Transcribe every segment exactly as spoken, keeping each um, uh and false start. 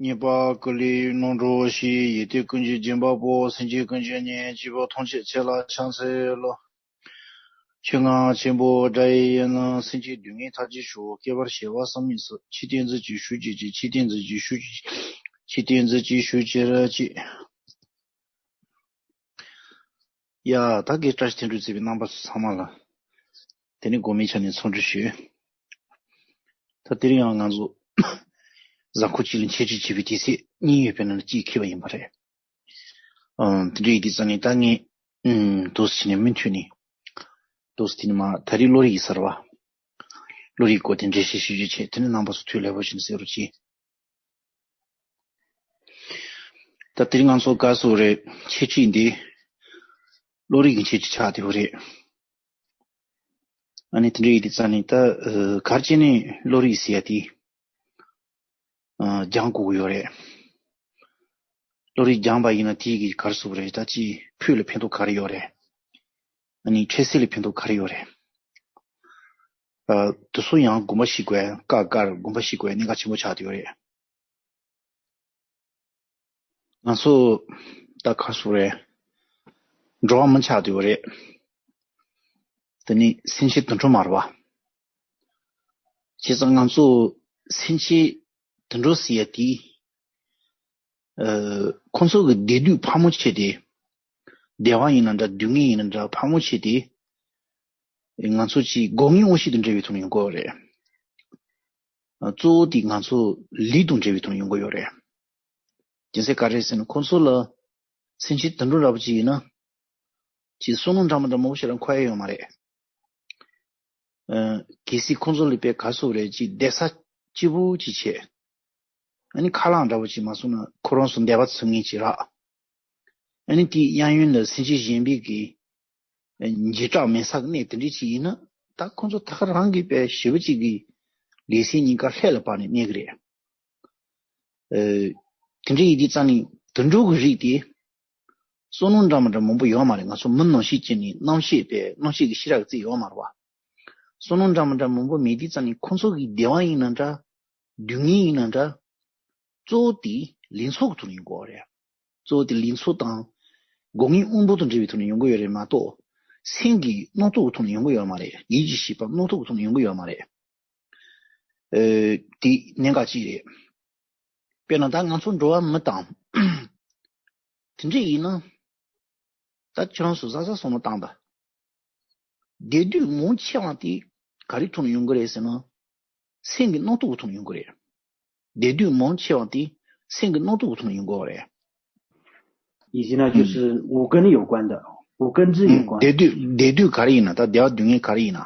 གཉིས་པ་ཀུན་ལས་ནོར་འགྲོ་ཞེས། ཡིད་བརྟན་ཀུན་གྱི་སྦྱིན་པ་པོ། སེམས་ཅན་ཀུན་གྱི་གཉེན་གཅིག་པུ། ཐམས་ཅད་ཆེ་ལ་ཕྱག་འཚལ་ལོ། ཆོས་རྔ་ཆེན་པོ་སྒྲ་ཡི་ཡན་ལག་སེམས་ཅན་སྡུག་བསྔལ་མཐའ་ཅི་ཤོག་སྐྱེ་བར་བྱེད་པ་བསམ་མི་སྲིད། ཆོས་བསྟན་ཚུལ་གྱིས་ཞུ་བྱེད་ཅིག་ཆོས་བསྟན་ཚུལ་གྱིས་ཞུ་བྱེད་ཅིག་ཆོས་བསྟན་ཚུལ་གྱིས་ཞུ་བྱེད་ཅིག་ཡ། ད་གིན་བཀྲ་ཤིས་ཐོན་འགྲོ་བརྩིས་པའི་རྣམ་པ་ཚོ་ཚང་མ་ལ། དེ་ནས་དགོང་མོའི་ཆ་ནས་འཚམས་འདྲི་ཞུ། ད་དེ་རིང་ཡང་ང་ཚོ་གཟའ་འཁོར་གཅིག་ལ་འཆད་ཁྲིད་བྱེད་པའི་དུས་ཚོད་གཉིས་ཡོད་པའི་ནང་ནས་གཅིག་འཁེལ་བ་ཡིན་པ་རེད། ཨང་། དེ་འདྲ་ཡིན་དུས་ཙང་ནས་ད་ངས་ཨང་། འདུག་སེ་བྱས་ནས་མུ་མཐུད་ནས། འདུག་སེ་དེ་ནས་མ་ད་རེས་བློ་རིག་ཡིན་ས་རེད་བ། བློ་རིག་སྐོར་དེ་འགྲེལ་བཤད་ཞུ་རྒྱུ་བྱས། དེ་ནས་རྣམ་པ་ཚོ་ཐུགས་ལེགས་པོ་བྱས་ནས་གསན་རོགས་གྱིས། ད་དེ་རིང་ང་ཚོ་ག་རེ་ཟེར་དགོས་རེད། འཆད་ཁྲིད་འདི་བློ་རིག་གི་འཆད་ཁྲིད་ཆགས་བསྡད་ཡོད་རེད། ཨ་ནི་དེ་འདྲ་ཡིན་དུས་ཙང་ནས་ད་ཨ་ག་རེ་བྱས་ནས་བློ་རིག་ཟེར་ཡ་དེ་ཨ་སྦྱང་དགོས་ཀྱི་ཡོད་རེད། བློ་རིག་སྦྱངས་པ་ཡིན་ན་དེ་གིས་ག་རེ་ཟེར་དགོས་རེད། ད་ཅིག་ཕུགས་ལ་ཕན་ཐོགས་ག་རེ་ཡོད་རེད། ཨ་ནི་འཕྲལ་སེལ་ལ་ཕན་ཐོགས་ག་རེ་ཡོད་རེད། ཨ་དེ་ཚོ་ཡང་དགོངས་པ་བཞེས་དགོས། བཀའ་བཀར་དགོངས་པ་བཞེས་དགོས་གནད་འགག་ཆེན་པོ་ཆགས་བསྡད་ཡོད་རེད། ང་ཚོ་ད་ག་རེ་ཟེར་དགོས་རེད། འགྲོ་བ་མི་ཆགས་བསྡད་ཡོད་རེད། དེ་ནི་སེམས་ཅན་དུད་འགྲོ་མ་རེད་བ། བྱས་ཙང་ང་ཚོ་སེམས་ཅན་དུད་འགྲོ་ཟེར་ཡ་དེ་ཨ་ཁོང་ཚོ་གི་བདེ་སྡུག་ཕལ་མོ་ཆེ་དེ། བདེ་བ་ཡིན་ན་འདྲ་སྡུག་བསྔལ་ཡིན་ན་འདྲ་ཕལ་མོ་ཆེ་དེ་ང་ཚོ་གཅིག་སྒོ་ལྔའི་དབང་ཤེད་དང་འབྲེལ་བའི་ཐོག་ནས་ཡོང་གི་ཡོད་རེད། གཙོ་བོ་དེ་ང་ཚོ་ལུས་དང་འབྲེལ་བའི་ཐོག་ནས་ཡོང་གི་ཡོད་རེད། རྒྱུ་མཚན་ག་རེ་རེད་ཟེར་ན། ཁོང་ཚོ་ལ་སེམས་ཅན་དུད་འགྲོ་འདྲ་པོ་ཅིག་ཡིན་ན། ཅིག་བསོད་ནམས་འདྲ་མི་འདྲ་མང་པོ་ཞིག་རང་འཁོར་ཡ་ཡོད་མ་རེད། ཨ་གལ་སྲིད་ཁོང་ཚོ་ལ་དཔེ་ག་རེ་ཟེར་དགོས་རེད། ཅིག་བསྡད་ས་སྐྱིད་པོ་ཅིག་བྱས། ཨ་ནི་ཁ་ལག་འདྲ་པོ་ཅིག་མ་སོང་ན་ཁོ་རང་ཚོ་བསྡད་པ་ཚུགས་མཁན་ཅིག་རག་ཨ་ནི་དེའི་གཡས་གཡོན་ལ་སེམས་ཅན་གཞན་པའི་གི་འཇིགས་སྐྲག་མེད་ས་གི་གནས་དེ་འདྲ་ཅིག་ཡིན་ན། ད་ཁོང་ཚོ་ད་ག་རང་གི་དཔེ་ཞེ་པོ་ཅིག་གི་ལུས་སེམས་གཉིས་ཀ་ལྷད་ལ་བབས་ནས་གནས་གི་རེད། ཨ་དེ་འདྲ་ཡིན་དུས་ཙང་ནས་དུད་འགྲོ་གི་རིགས་དེ་བསོད་ནམས་འདྲ་མི་འདྲ་མང་པོ་ཡོད་མ་རེད། ང་ཚོ་མི་ནང་བཞིན་བྱས་ནས་རྣམ་ཤེས་དཔེ་རྣམ་ཤེས་ཀྱི་ཤེས་རབ་ཀྱི་རྩིས་ཡོད་མ་རེད་བ། བསོད་ནམས་འདྲ་མི་འདྲ་མང་པོ་མེད་དུས་ཙང་ནས་ཁོང་ཚོ་གི་བདེ་བ་ཡིན་ན་འདྲ། སྡུག་བསྔལ་ཡིན་ན་འདྲ། གཙོ་བོ་དེ་ལུས་ཚོགས་ཀྱི་ཐོག་ནས་ཡོང་གི་ཡོད་རེད། གཙོ་བོ་དེ་ལུས་ཚོགས་དང་སྒོ་ལྔའི་དབང་པོ་དང་འབྲེལ་བའི་ཐོག་ནས་ཡོང་གི་ཡོད་རེད་མ་གཏོགས། སེམས་ཀྱི་རྣམ་རྟོག་གི་ཐོག་ནས་ཡོང་གི་ཡོད་མ་རེད། ཡིད་ཀྱི་ཤེས་པ་རྣམ་རྟོག་གི་ཐོག་ནས་ཡོང་གི་ཡོད་མ་རེད། ཨེ། དེ་གནད་འགག་ཅིག་རེད། དཔེར་ན་ད་ང་ཚོ་འགྲོ་བ་མི་དང་། དེ་འདྲ་ཡིན་ན། ད་ཁྱེད་རང་ཚོ་གཟབ་གཟབ་བསམ་བློ་བཏང་དང་། བདེ་སྡུག་མང་ཆེ་བ་དེ་ག་རེ་ཐོག་ནས་ཡོང་གི་རེད་ཟེར་ན། སེམས་ཀྱི་རྣམ་རྟོག་གི་ཐོག་ནས་ཡོང་གི་རེད། བདེ་སྡུག་མང་ཆེ་བ་དེ་སེམས་ཀྱི་རྣམ་རྟོག་གི་ཐོག་ནས་ཡོང་གི་རེད། 以及呢，就是五根有关的，五根之有关。 བདེ་སྡུག་བདེ་སྡུག་ག་རེ་ཡིན་ན། ད་བདེ་བ་སྡུག་བསྔལ་ག་རེ་ཡིན་ན།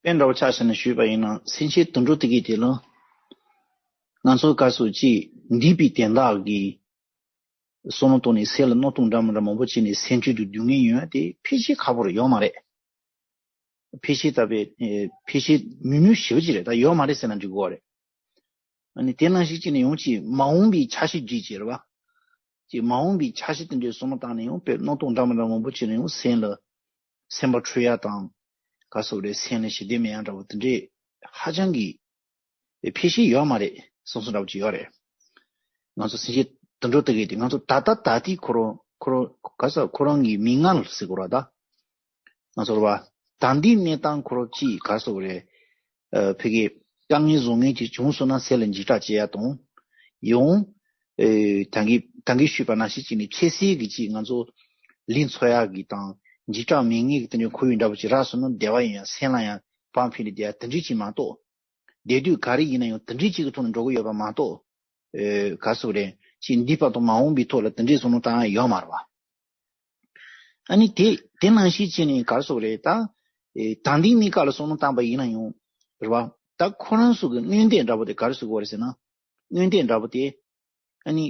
དཔེ་འདྲ་བོ་ཆ་བཞག་ནས་ཞུས་པ་ཡིན་ན། སེམས་ཅན་དུད་འགྲོ་དེ་གའི་དེ་ལ། ང་ཚོ་ག་རེ་ཟེར་དགོས་རེད། འདས་པའི་དོན་དག་གི་བསམ་བློ་གཏོང་ནས་སེམས་ལ་རྣམ་རྟོག་འདྲ་མི་འདྲ་མང་པོ་བྱས་ནས་སེམས་ཅན་དུ་སྡུག་བསྔལ་ཡོང་ཡ་དེ་ཕལ་ཆེར་ཁག་པོ་རེད། ཡོད་མ་རེད། ཕལ་ཆེར་ད་དཔེ་ཕལ་ཆེར་མི་མི་ཞེ་པོ་ཅིག་རེད། ད་ཡོད་མ་རེད་ཟེར་ན་འགྲིག་གི་རེད། ཨ་ནི་དེ་ནང་བཞིན་བྱས་ནས་ཡང་ཅིག་མ་འོངས་པའི་འཆར་གཞི་བརྗོད་ཀྱི་རེད་བ། ཅིག་མ་འོངས་པའི་འཆར་གཞི་དེ་འདྲའི་བསམ་བློ་བཏང་ནས་ཡང་དཔེ་རྣམ་རྟོག་འདྲ་མི་འདྲ་མང་པོ་བྱས་ནས་ཡང་སེམས་ལ་སེམས་པ་འཁྲུག་ཡ་དང་། ག་རེ་ཟེར་དགོས་རེད། སེམས་ལ་ཞི་བདེ་མེད་ཡ་འདྲ་བོ་དེ་འདྲའི་ཧ་ཅང་གི་ཕལ་ཆེར་ཡོད་མ་རེད་བསམ་བསམ་འདྲ་བོ་ཅིག་ཡོད་རེད། ང་ཚོ་སེམས་ཅན་དུད་འགྲོ་དེ་གའི་དེ་ང་ཚོ་ད་ལྟ་ད་ལྟའི་ཁོ་རང་ཁོ་རང་ག་རེ་ཟེར། ཁོ་རང་གི་མིག་སྔར་ལ་ཟེར་དགོས་རེད་ད། ང་ཚོ་རེད་བ། ད་ལྟའི་གནས་སྟངས་ཁོ་རང་ཅིག་ག་རེ་ཟེར་དགོས་རེད། ཨ་ཕ་གིའི་དཀའ་ངལ་བཟོ་མཁན་ཅིག་བྱུང་སོང་ན་སེམས་ལ་འཇིགས་སྐྲག་སྐྱེ་ཡ་དང་། ཡང་། ཨེ། ད་གིན་ད་གིན་ཞུས་པ་ནང་བཞིན་བྱས་ནས་འཕྲལ་སེལ་གྱི་ཅིག་ང་ཚོ་ལུས་འཚོ་ཡག་གི་དང་འཇིགས་སྐྲག་མེད་མཁན་གྱི་དེ་འདྲའི་ཁོར་ཡུག་འདྲ་པོ་ཅིག་རག་སོང་ན་བདེ་བ་ཡིན་ཡང་སེམས་ལ་ཡང་བག་ཕེབས་ནས་བསྡད་ཡ་དེ་འདྲ་ཅིག་མ་གཏོགས། བདེ་སྡུག་ག་རེ་ཡིན་ན་ཡང་དེ་འདྲ་ཅིག་གི་ཐོག་ནས་འགྲོ་གི་ཡོད་པ་མ་གཏོགས། ཨེ། ག་རེ་ཟེར་དགོས་རེད། ཅིག་འདས་པ་དང་མ་འོངས་པའི་ཐོག་ལ་དེ་འདྲའི་བསམ་བློ་བཏང་ཡ་ཡོད་མ་རེད་བ། ཨ་ནི་དེ་དེ་ནང་བཞིན་བྱས་ནས་ག་རེ་ཟེར་དགོས་རེད་ད། ཨེ། ད་ལྟའི་གནས་སྐབས་ལ་བསམ་བློ་བཏང་པ་ཡིན་ན་ཡང་། རེད་བ། ད་ཁོ་རང་ཚོ་གི་སྣོན་ལྡན་འདྲ་པོ་དེ་ག་རེ་ཟེར་དགོས་རེད་ཟེར་ན། སྣོན་ལྡན་འདྲ་པོ་དེ། ཨ་ནི།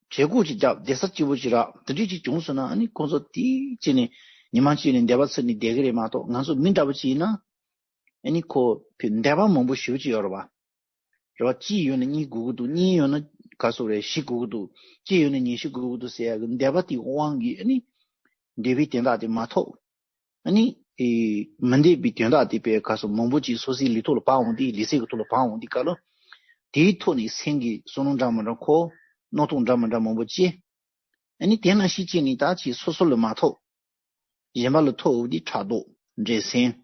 བྱེད་སྒོ་ཅིག་བརྒྱབ། བསྡད་ས་སྐྱིད་པོ་ཅིག་རག། དེ་འདྲ་ཅིག་བྱུང་སོང་ན། ཨ་ནི་ཁོང་ཚོ་དེ་བྱས་ནས་ཉི་མ་གཅིག་ནས་འདས་པ་ཚུགས་ནས་བསྡད་ཀྱི་རེད་མ་གཏོགས། ང་ཚོ་མི་འདྲ་པོ་ཅིག་ཡིན་ན། ཨ་ནི་ཁོ་འདོད་པ་མང་པོ་ཞེ་པོ་ཅིག་ཡོད་རེད་བ། རེད་བ། གཅིག་ཡོད་ན་གཉིས་དགོས་ཀྱི་འདུག་གཉིས་ཡོད་ན་ག་རེ་ཟེར་དགོས་རེད། བཞི་དགོས་ཀྱི་འདུག་གཅིག་ཡོད་ན་ཉི་ཤུ་དགོས་ཀྱི་འདུག་ཟེར་ཡག་གི་འདོད་པ་དེའི་དབང་གིས། ཨ་ནི། འདོད་པའི་དོན་དག་དེ་མ་ཐོབ། ཨ་ནི། ཨེ། མི་འདོད་པའི་དོན་དག་དེ་དཔེ་ག་རེ་ཟེར། མང་པོ་ཅིག་སོ་སོའི་ལུས་ཐོག་ལ་བབས་འོང་དུས། ལུས་སེམས་ཀྱི་ཐོག་ལ་བབས་འོང་དུས་སྐབས་ལ། དེའི་ཐོག་ནས་སེམས་ཀྱི་བསམ་བློ་འདྲ་མི་འདྲ་འཁོར། རྣམ་རྟོག་འདྲ་མི་འདྲ་མང་པོ་སྐྱེ། ཨ་ནི་དེ་ནང་བཞིན་བྱས་ནས་ད་ཅིག་སོ་སོ་ལ་མ་ཐོགས། གཞན་པ་ལ་ཐོགས་འོ་དེ་ཕྲག་དོག་འགྲན་སེམས།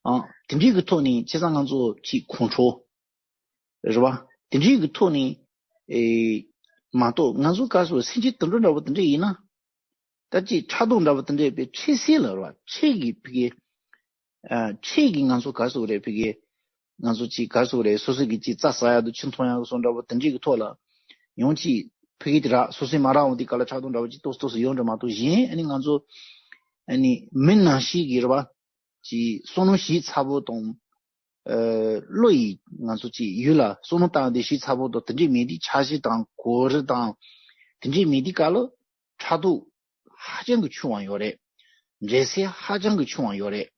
ཨ། དེ་འདྲའི་གི་ཐོག་ནས་བྱས་ཙང་ང་ཚོ་ཅིག་ཁོང་ཁྲོ། རེད་བ། དེ་འདྲའི་གི་ཐོག་ནས། ཨེ། མ་གཏོགས་ང་ཚོ་ག་སོ་སེམས་ཅན་དུད་འགྲོ་འདྲ་བོ་དེ་འདྲ་ཡིན་ན། ད་ཅིག་ཕྲག་དོག་འདྲ་བོ་དེ་འདྲ་པའི་འཕྲལ་སེལ་ལ་རེད་བ། འཕྲལ་གྱི་ཕི་གི། ཨ། འཕྲལ་གྱི་ང་ཚོ་ག་སོ་རེད་ཕི་གི། ང་ཚོ་ཅིག་ག་སོ་རེད། སོ་སོ་གི་ཅིག་རྩྭ་ཟ་ཡག་དུ་ཆུ་འཐུང་ཡག་གི་སོ་འདྲ་བོ་དེ་འདྲའི་གི་ཐོག་ལ། ཡང་ཅིག་ཕི་གི་དེ་ར་སོ་སོའི་མ་རག་འོང་དུས་ག་ལ་ཕྲག་དོག་འདྲ་བོ་ཅིག་ཏོག་ཙམ་ཏོག་ཙམ་ཡོང་འདྲ་མ་གཏོགས། གཞན་ཨ་ནི་ང་ཚོ། ཨ་ནི་མི་ནང་བཞིན་གྱི་རེད་བ། ཅིག་བསམ་བློ་ཞིབ་ཚགས་པོ་དང་། ཨ། བློ་ཡིས་ང་ཚོ་ཅིག་ཡུལ་ལ་བསམ་བློ་བཏང་སྟེ་ཞིབ་ཚགས་པོ་དང་དེ་འདྲས་མེད་དུས། འཆར་གཞི་དང་གོ་རིམ་དང་དེ་འདྲས་མེད་དུས་ག་ལ་ཕྲག་དོག་ཧ་ཅང་གི་ཆུང་བ་ཡོད་རེད། འགྲན་སེམས་ཧ་ཅང་གི་ཆུང་བ་ཡོད་རེད།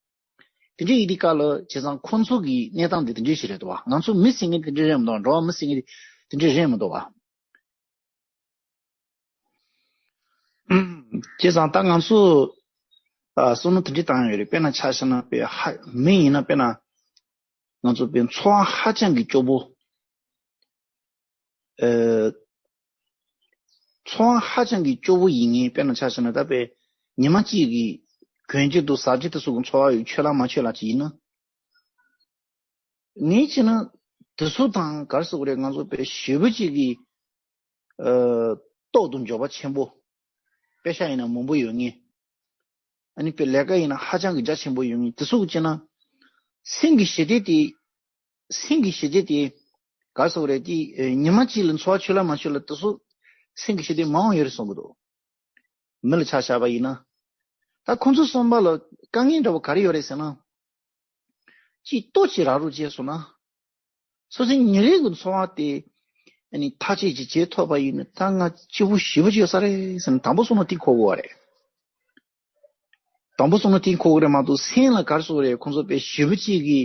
དེ་འདྲས་ཡིན་དུས་ག་ལ་བྱས་ཙང་ཁོང་ཚོ་གི་གནས་སྟངས་འདི་དེ་འདྲས་ཞིག་རེད་འདུག་བ། ང་ཚོ་མི་ཟེར་མཁན་དེ་འདྲས་རེད་མི་འདུག་འགྲོ་བ་མི་ཟེར་མཁན་དེ་འདྲས་རེད་མི་འདུག་བ། ཨུམ། བྱས་ཙང་ད་ང་ཚོ། ཨ། བསམ་བློ་དེ་འདྲས་བཏང་ཡོད་རེད། དཔེར་ན་ཆ་བཞག་ན་དཔེ་ཧ། མི་ཡིན་ན་དཔེར་ན། ང་ཚོ་དཔེ་འཚོ་བ་ཧ་ཅང་གི་སྐྱོ་པོ། ཨེ། འཚོ་བ་ཧ་ཅང་གི་སྐྱོ་པོ་ཡིན་ངེས། དཔེར་ན་ཆ་བཞག་ན་ད་དཔེ་ཉི་མ་གཅིག་གི་གོན་རྒྱུ་དང་ཟ་རྒྱུ་དེ་ཚོ་གི་འཚོ་བ་ཡོད་ཆོད་ལ་མ་ཆོད་ལ་ཅིག་ཡིན་ན། ངས་བྱས་ན་དེ་ཚོ་དང་ག་རེ་ཟེར་དགོས་རེད། ང་ཚོ་དཔེ་ཞེ་པོ་ཅིག་གི། ཨ། ལྟོགས་དང་འགྱོད་པ་ཆེན་པོ། པེ་ཤག་ཡིན་ན་མང་པོ་ཡོད་ངེས། ཨ་ནི་དཔེ་ལས་ཀ་ཡིན་ན་ཧ་ཅང་གི་རྒྱ་ཆེན་པོ་ཡོད་ངེས། དེ་ཚོ་གི་བྱས་ན། སེམས་ཀྱི་ཞི་བདེ་དེ། སེམས་ཀྱི་ཞི་བདེ་དེ། ག་རེ་ཟེར་དགོས་རེད་དེ། ཨེ། ཉི་མ་གཅིག་ལ་འཚོ་བ་ཆོད་ལ་མ་ཆོད་ལ་དེ་ཚོ། སེམས་ཀྱི་ཞི་བདེ་མང་བ་ཡོད་རེད་བསམ་གི་འདུག་མི་ལ་ཆ་བཞག་པ་ཡིན་ན། ད་ཁོང་ཚོ་གསུམ་པ་ལ་དཀའ་ངལ་འདྲ་བོ་ག་རེ་ཡོད་རེད་ཟེར་ན། ཅིག་ལྟོ་ཅིག་རག་རོགས་བྱས་སོང་ན། སོ་སོའི་ཉིན་རེ་གི་འཚོ་བ་དེ། ཨ་ནི་ཐག་གཅོད་ཅིག་བྱེད་ཐུབ་པ་ཡིན་ན་ད་ང་སྐྱིད་པོ་ཞེ་པོ་ཅིག་ཡོད་ས་རེད་ཟེར་ན་དང་པོ་བསམ་བློ་དེ་འཁོར་དགོས་པ་རེད། དང་པོ་བསམ་བློ་དེ་འཁོར་གི་རེད་མ་གཏོགས། སེམས་ལ་ག་རེ་ཟེར་དགོས་རེད། ཁོང་ཚོ་དཔེ་ཞེ་པོ་ཅིག་གི།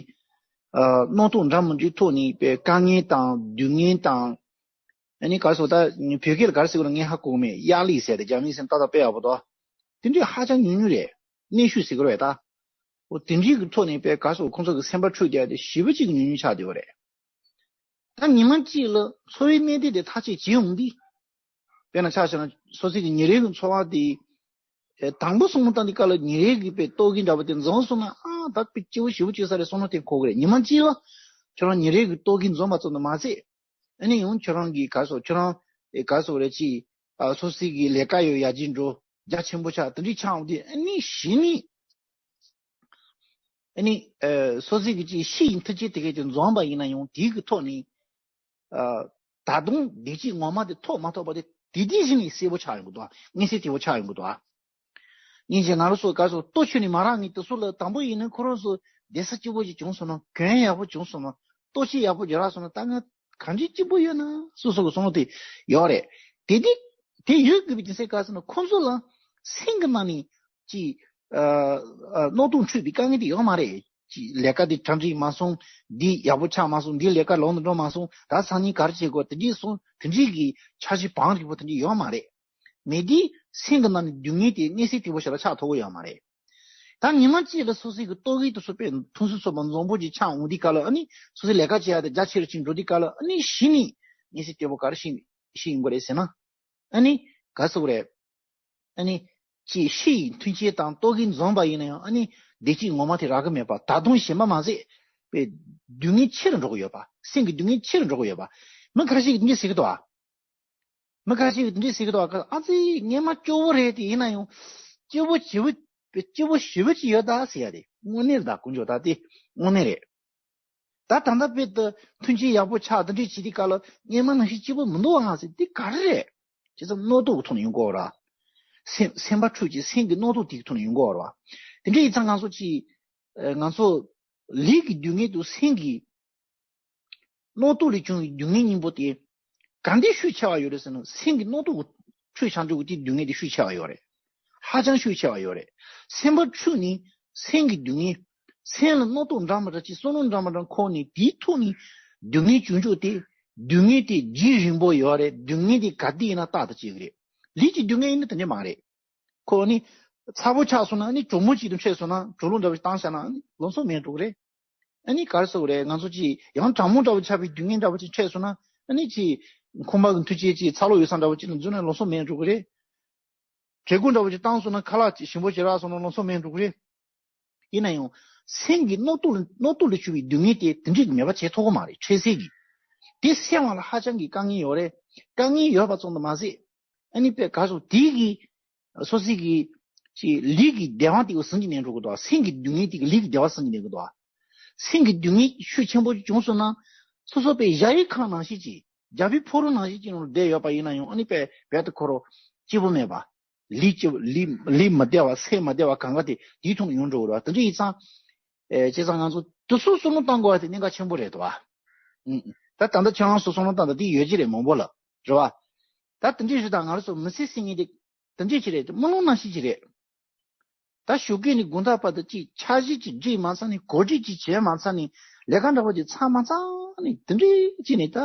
ཨ། རྣམ་རྟོག་འདྲ་མི་འདྲའི་ཐོག་ནས་དཔེ་དཀའ་ངལ་དང་སྡུག་བསྔལ་དང་། ཨ་ནི་ག་རེ་ཟེར། ད་བོད་སྐད་ལ་ག་རེ་ཟེར་དགོས་རེད་ངས་ཧ་གོ་གི་མེད།压力ཟེར་ཏེ་རྒྱ་མིའི་སེམས་ཏག་ཏག་དཔེ་ཡག་པོ་འདུག་དེ་འདྲའི་ཧ་ཅང་ཉུང་ཉུང་རེད། གནོན་ཤུགས་ཟེར་གི་རེད་ད། འོ་དེ་འདྲའི་གི་ཐོག་ནས་དཔེ་ག་རེ་ཟེར། ཁོང་ཚོ་གི་སེམས་པ་འཁྲུག་བསྡད་དེ་ཞེ་པོ་ཅིག་གི་ཉུང་ཉུང་ཆགས་བསྡད་པ་རེད། ད་ཉི་མ་གཅིག་ལ་འཚོ་བའི་གནས་སྟངས་དེ་ཐག་གཅོད་བྱེད་འོང་དུས། དཔེར་ན་ཆ་བཞག་ན་སོ་སོའི་གི་ཉིན་རེའི་གི་འཚོ་བ་དེ། ཨེ། དང་པོ་བསམ་བློ་བཏང་དུས་སྐབས་ལ་ཉིན་རེའི་གི་དཔེ་ལྟོ་གོས་འདྲ་བོ་དེ་འཛོམས་སོང་ན། ཨ། ད་དཔེ་སྐྱིད་པོ་ཞེ་པོ་ཅིག་ཡོད་ས་རེད་བསམ་བློ་དེ་འཁོར་གི་རེད། ཉི་མ་གཅིག་ལ་ཁྱོད་རང་ཉིན་རེའི་གི་ལྟོ་གོས་འཛོམས་པ་ཙམ་དུ་མ་ཟད། ཨ་ནི་ཡང་ཁྱོད་རང་གི་ག་རེ་ཟེར། ཁྱོད་རང་། ཨེ། ག་རེ་ཟེར་དགོས་རེད་ཅིག་ཨ། སོ་སོའི་གི་ལས་ཀ་ཡང་ཡར་རྒྱས་འགྲོ། རྒྱ་ཆེན་པོ་ཆགས། དེ་འདྲའི་ཆགས་འོང་དུས་ཨ་ནི་གཞི་ནས། ཨ་ནི། ཨ། སོ་སོའི་གི་ཅིག་ཕྱི་ཡི་མཐུན་རྐྱེན་དེ་གས་དེ་འཛོམས་པ་ཡིན་ན་ཡང་དེའི་གི་ཐོག་ནས། ཨ། ད་དུང་བདེ་སྐྱིད་ངོ་མ་དེ་ཐོབ་མ་ཐོབ་པ་དེ་དེ་དེ་བཞིན་ནས་གསལ་པོ་ཆགས་ཡོང་གི་འདུག་མངོན་གསལ་དོད་པོ་ཆགས་ཡོང་གི་འདུག་སྙིང་རྗེ། ང་རང་ཚོ་ག་རེ་ཟེར། ལྟོ་ཆོས་ནི་མ་རག་ངེས། དེ་ཚོ་ལ་དང་པོ་ཡིན་ན་ཁོ་རང་ཚོ་བསྡད་ས་སྐྱིད་པོ་ཅིག་བྱུང་སོང་ན། གོན་ཡག་པོ་བྱུང་སོང་ན། ལྟོ་ཆས་ཡག་པོ་ཅིག་རག་སོང་ན། ད་ང་གང་ཅི་སྐྱིད་པོ་ཡོད་ན་སོ་སོ་གི་བསམ་བློ་དེ་ཡོད་རེད། དེ་དེ་དེ་ཡོད་དགོས་པའི་དེ་ཚེ་ག་རེ་ཟེར་ན། ཁོང་ཚོ་ལ་སེམས་ཀྱི་ནང་ནས་ཅིག་ཨ། ཨ། རྣམ་རྟོག་འཁྲུག་པའི་དཀའ་ངལ་དེ་ཡོད་མ་རེད། ཅིག་ལས་ཀ་འདི་གྲ་སྒྲིག་མ་སོང་། འདི་ཡག་པོ་ཆགས་མ་སོང་། འདི་ལས་ཀ་ལམ་དུ་འགྲོ་མ་སོང་། ད་སང་ཉིན་ག་རེ་བྱེད་དགོས། དེ་འདྲའི་སོང་། དེ་འདྲའི་གི་འཆར་གཞི་བང་རིང་པོ་དེ་འདྲའི་ཡོད་མ་རེད། མེད་དུས་སེམས་ཀྱི་ནང་ནས་སྡུག་བསྔལ་དེ་མངོན་གསལ་དོད་པོ་ཞིག་ལ་ཆགས་ཐུབ་ཀྱི་ཡོད་མ་རེད། ད་ཉི་མ་གཅིག་ལ་སོ་སོའི་གི་ལྟོ་གོས་དེ་ཚོ་དཔེ་ཐུང་སུ་ཚོ་མ་འཛོམས་པོ་ཅིག་ཆགས་འོང་དུས་སྐབས་ལ། ཨ་ནི་སོ་སོའི་ལས་ཀ་བྱེད་ཡག་དེ་རྒྱ་ཆེ་རུ་ཕྱིན་འགྲོ་དུས་སྐབས་ལ། ཨ་ནི་གཞི་ནས་མངོན་གསལ་དོད་པོ་ག་རེ་ཤེས་ཤེས་ཡོང་གི་རེད་ཟེར་ན། ཨ་ནི་ག་རེ་ཟེར་དགོས་རེད། ཨ་ནི་ཅིག་ཕྱི་ཡི་མཐུན་རྐྱེན་དང་ལྟོ་གོས་འཛོམས་པ་ཡིན་ན་ཡང་། ཨ་ནི་བདེ་སྐྱིད་ངོ་མ་དེ་རག་གི་མེད་པ། ད་དུང་གཞན་པ་མ་ཟད་པའི་སྡུག་བསྔལ་ཆེ་རུ་འགྲོ་གི་ཡོད་པ། སེམས་ཀྱི་སྡུག་བསྔལ་ཆེ་རུ་འགྲོ་གི་ཡོད་པ། མི་ཁ་ཤས་ཀྱིས་འདི་འདྲ་ཟེར་གི་འདུག་ཨ། མི་ཁ་ཤས་ཀྱིས་འདི་འདྲ་ཟེར་གི་འདུག་ཨ། ཨ་ཙི་སྔོན་མ་སྐྱོ་བོ་རེད་དེ། ཡིན་ན་ཡང་སྐྱིད་པོ་ཞེ་པོ། སྐྱིད་པོ་ཞེ་པོ་ཅིག་ཡོད་ད་ཟེར་ཡ་དེ་དངོས་གནས་རེད། ད་དཀོན་མཆོག་ད་དེ་དངོས་གནས་རེད། ད་ད་ལྟ་དཔེ་ད་མཐུན་རྐྱེན་ཡག་པོ་ཆགས། དེ་འདྲས་བྱེད་དུས་སྐབས་ལ་སྔོན་མ་ནང་བཞིན་སྐྱིད་པོ་མི་འདུག་ཨང་ཟེར། འདི་ག་རེ་རེད། བྱས་ཙང་རྣམ་རྟོག་གི་ཐོག་ནས་ཡོང་གི་ཡོད་རེད་བ། སེམས་སེམས་པ་འཁྲུག་ཅིག་སེམས་ཀྱི་རྣམ་རྟོག་དེ་གི་ཐོག་ནས་ཡོང་གི་ཡོད་རེད་བ། དེ་འདྲ་ཡིན་ཙང་ང་ཚོ་ཅིག་ཨ། ང་ཚོ་ལུས་ཀྱི་སྡུག་བསྔལ་དང་སེམས་ཀྱི་རྣམ་རྟོག་ལས་བྱུང་བའི་སྡུག་བསྔལ་གཉིས་པོ་དེ་ག་འདྲས་ཤུགས་ཆེ་བ་ཡོད་རེད་ཟེར་ན། སེམས་ཀྱི་རྣམ་རྟོག་གི་འཁྲུག་ཆགས་འགྲོ་གི་དེའི་སྡུག་བསྔལ་དེ་ཤུགས་ཆེ་བ་ཡོད་རེད། ཧ་ཅང་ཤུགས་ཆེ་བ་ཡོད་རེད། སེམས་པ་འཁྲུག་ནས་སེམས་ཀྱི་སྡུག་བསྔལ། སེམས་ལ་རྣམ་རྟོག་འདྲ་མི་འདྲ་ཅིག་བསམ་བློ་འདྲ་མི་འདྲ་འཁོར་ནས་དེའི་ཐོག་ནས་སྡུག་བསྔལ་བྱུང་ཕྱོགས་དེ། སྡུག་བསྔལ་དེ་རྒྱུན་རིང་པོ་ཡོད་རེད། སྡུག་བསྔལ་དེ་ག་དུས་ཡིན་ན་རྟག་ཏུ་སྐྱེ་གི་རེད། ལུས་ཀྱི་སྡུག་བསྔལ་ཡིན་ན་དེ་འདྲ་མ་རེད། ཁོ་ནི་ཚ་པོ་ཆགས་སོང་ན་ནི། གྲང་མོ་ཅིག་ཏུ་འཕྱད་སོང་ན། གྲང་རླུང་འདྲ་བ་ཞིག་བཏང་བཞག་ན་ནི་ལམ་སང་མེད་འགྲོ་གི་རེད། ཨ་ནི་ག་རེ་ཟེར་དགོས་རེད། ང་ཚོ་ཅིག་ཡང་གྲང་མོ་འདྲ་བོ་ཆགས་པའི་སྡུག་བསྔལ་འདྲ་བོ་ཅིག་འཕྲད་སོང་ན། ཨ་ནི་ཅིག་འཁོར་བ་གི་མཐུ་ཆེན་ཅིག་ཚ་ལོ་ཡོད་ས་འདྲ་བོ་ཅིག་ལ་འཛུལ་ནས་ལོ་སོ་མེད་འགྲོ་གི་རེད། བྲེ་གུ་འདྲ་བོ་ཅིག་བཏང་སོང་ན། ཁ་ལག་ཅིག་ཞིམ་པོ་ཞིག་རག་སོང་ན་ལོ་སོ་མེད་འགྲོ་གི་རེད། ཡིན་ན་ཡང་སེམས་ཀྱི་རྣོ་རྟུལ་རྣོ་རྟུལ་ལ་གྱུར་པའི་སྡུག་བསྔལ་དེ་དེ་འདྲས་ཀྱི་མེད་པ་བྱེད་ཐུབ་ཀྱི་མ་རེད། འཕྲལ་སེལ་གྱི། དེ་སེལ་བ་ལ་ཧ་ཅང་གི་དཀའ་ངལ་ཡོད་རེད། དཀའ་ངལ་ཡོད་པ་ཙམ་དུ་མ་ཟད། ཨ་ནི་དཔེ་ག་སོ་དེ་གི་སོ་སོའི་གི་ཅིག་ལུས་ཀྱི་བདེ་བ་དེ་གོ་ཟིན་གྱི་ནས་འགྲོ་གི་འདུག་སེམས་ཀྱི་སྡུག་བསྔལ་དེ་གི་ལུས་ཀྱི་བདེ་བ་ཟིན་གྱི་ནས་གི་འདུག་སེམས་ཀྱི་སྡུག་བསྔལ་ཤུགས་ཆེན་པོ་བྱུང་སོང་ན། སོ་སོ་དཔེ་རྒྱ་ཡིག་ཁང་ནང་བཞིན་གྱི་རྒྱ་བོད་ཕོ་རོག་ནང་བཞིན་གྱི་ནང་ལ་བསྡད་ཡོད་པ་ཡིན་ན་ཡང་། ཨ་ནི་དཔེ་བལ་དུ་ཁོ་རོ་སྐྱིད་པོ་མེད་པ། ལུས་སྐྱིད། ལུས་ལུས་མི་བདེ་བ། སེམས་མི་བདེ་བ་གང་ག་དེ་དེའི་ཐོག་ནས་ཡོང་འགྲོ་གི་རེད་བ། དེ་འདྲ་ཡིན་ཙང་། ཨེ་བྱས་ཙང་ང་ཚོ་དེ་ཚོ་བསམ་བློ་བཏང་དགོས་པ་དེ་གནད་འགག་ཆེན་པོ་རེད་དོ། ཨ་ད་ད་ལྟ་ཁྱེད་རང་ཚོ་བསམ་བློ་བཏང་དང་དེ་ཡོད་ཀྱི་རེད། མང་པོ་ལ་རེད་བ། ད་དེ་འདྲ་རེད། ད་ང་རང་ཚོ་མི་ཚེ་ཟེར་མཁན་དེ་དེ་འདྲ་ཅིག་རེད། དམུས་ལོང་ནང་བཞིན་ཅིག་རེད། ད་ཞོགས་ཀས་ནས་དགོང་དག་བར་དུ་ཅིག་འཆར་གཞི་ཅིག་བསྒྲིགས་མ་ཚར་ནས། གོ་སྒྲིག་ཅིག་བྱས་མ་ཚར་ནས། ལས་ཀ་འདྲ་པོ་ཅིག་ཚར་མ་ཚར་ནས། དེ་འདྲ་ཅིག་ནས་ད་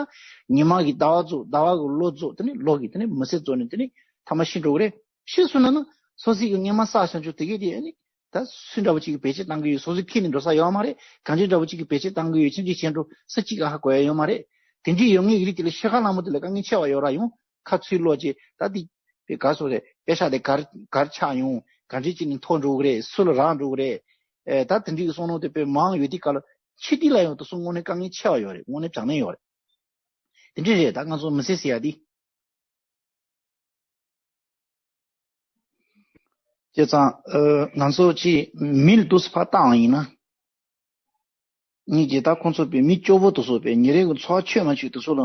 ཉི་མ་གི་ཟླ་བ་རྫོགས། ཟླ་བ་གི་ལོ་རྫོགས། དེ་ནས་ལོ་གི་དེ་ནས་མི་ཚེ་རྫོགས་ནས། དེ་ནས་ཐ་མ་ཤི་འགྲོ་གི་རེད། ཤི་སོང་ན་ནི་སོ་སོའི་གི་སྔོན་མ་བསགས་བཞག་ཆོག་དེ་གས་དེ་ཨ་ནི་ད་སུ་འདྲ་པོ་ཅིག་གིས་བེད་སྤྱོད་བཏང་གི་ཡོད། སོ་སོའི་ཁྱེར་ནས་འགྲོ་ས་ཡོད་མ་རེད། གང་ཅི་འདྲ་པོ་ཅིག་གིས་བེད་སྤྱོད་བཏང་གི་ཡོད། ཅི་འདྲ་བྱས་འགྲོ་ས་ཅིག་ག་ཧ་གོ་ཡ་ཡོད་མ་རེད། དེ་འདྲའི་ཡོད་མཁན་གྱི་རིགས་དེ་ལ་ཤི་ཁ་ལྷ་མོ་དེ་ལ་དཀའ་ངལ་ཆེ་བ་ཡོད་ར་ཡོང་། ཁ་ཚུར་ལོག་བྱས། ད་དེ་དཔེ་ག་སོ་རེད། པེ་ཤག་དེ་གར་གར་ཆག་ཡོང་། ག་འདྲ་ཅིག་ནས་འཐོར་འགྲོ་གི་རེད། སུ་ལ་རག་འགྲོ་གི་རེད། ཨེ་ད་དེ་འདྲའི་གི་བསམ་བློ་དེ་དཔེ་མང་ཡོད་དུས་སྐབས་ལ། ཕྱི་དུས་ལ་ཡང་དེ་ཚོ་དངོས་གནས་དཀའ་ངལ་ཆེ་བ་ཡོད་རེད། དངོས་གནས་དྲང་གནས་ཡོད་རེད། དེ་འདྲ་རེད། ད་ང་ཚོ་མི་ཚེ་ཟེར་ཡ་དེ། བྱས་ཙང་། ཨ་ང་ཚོ་ཅིག་མི་ལ་འདུག་སེ་ཕར་བལྟའང་ཡིན་ན། ངེད་ཀྱིས་ད་ཁོང་ཚོ་དཔེ་མི་སྐྱོ་པོ་དེ་ཚོ། དཔེ་ཉིན་རེ་གི་འཚོ་བ་ཆོད་མ་ཆོད་དེ་ཚོ་ལ།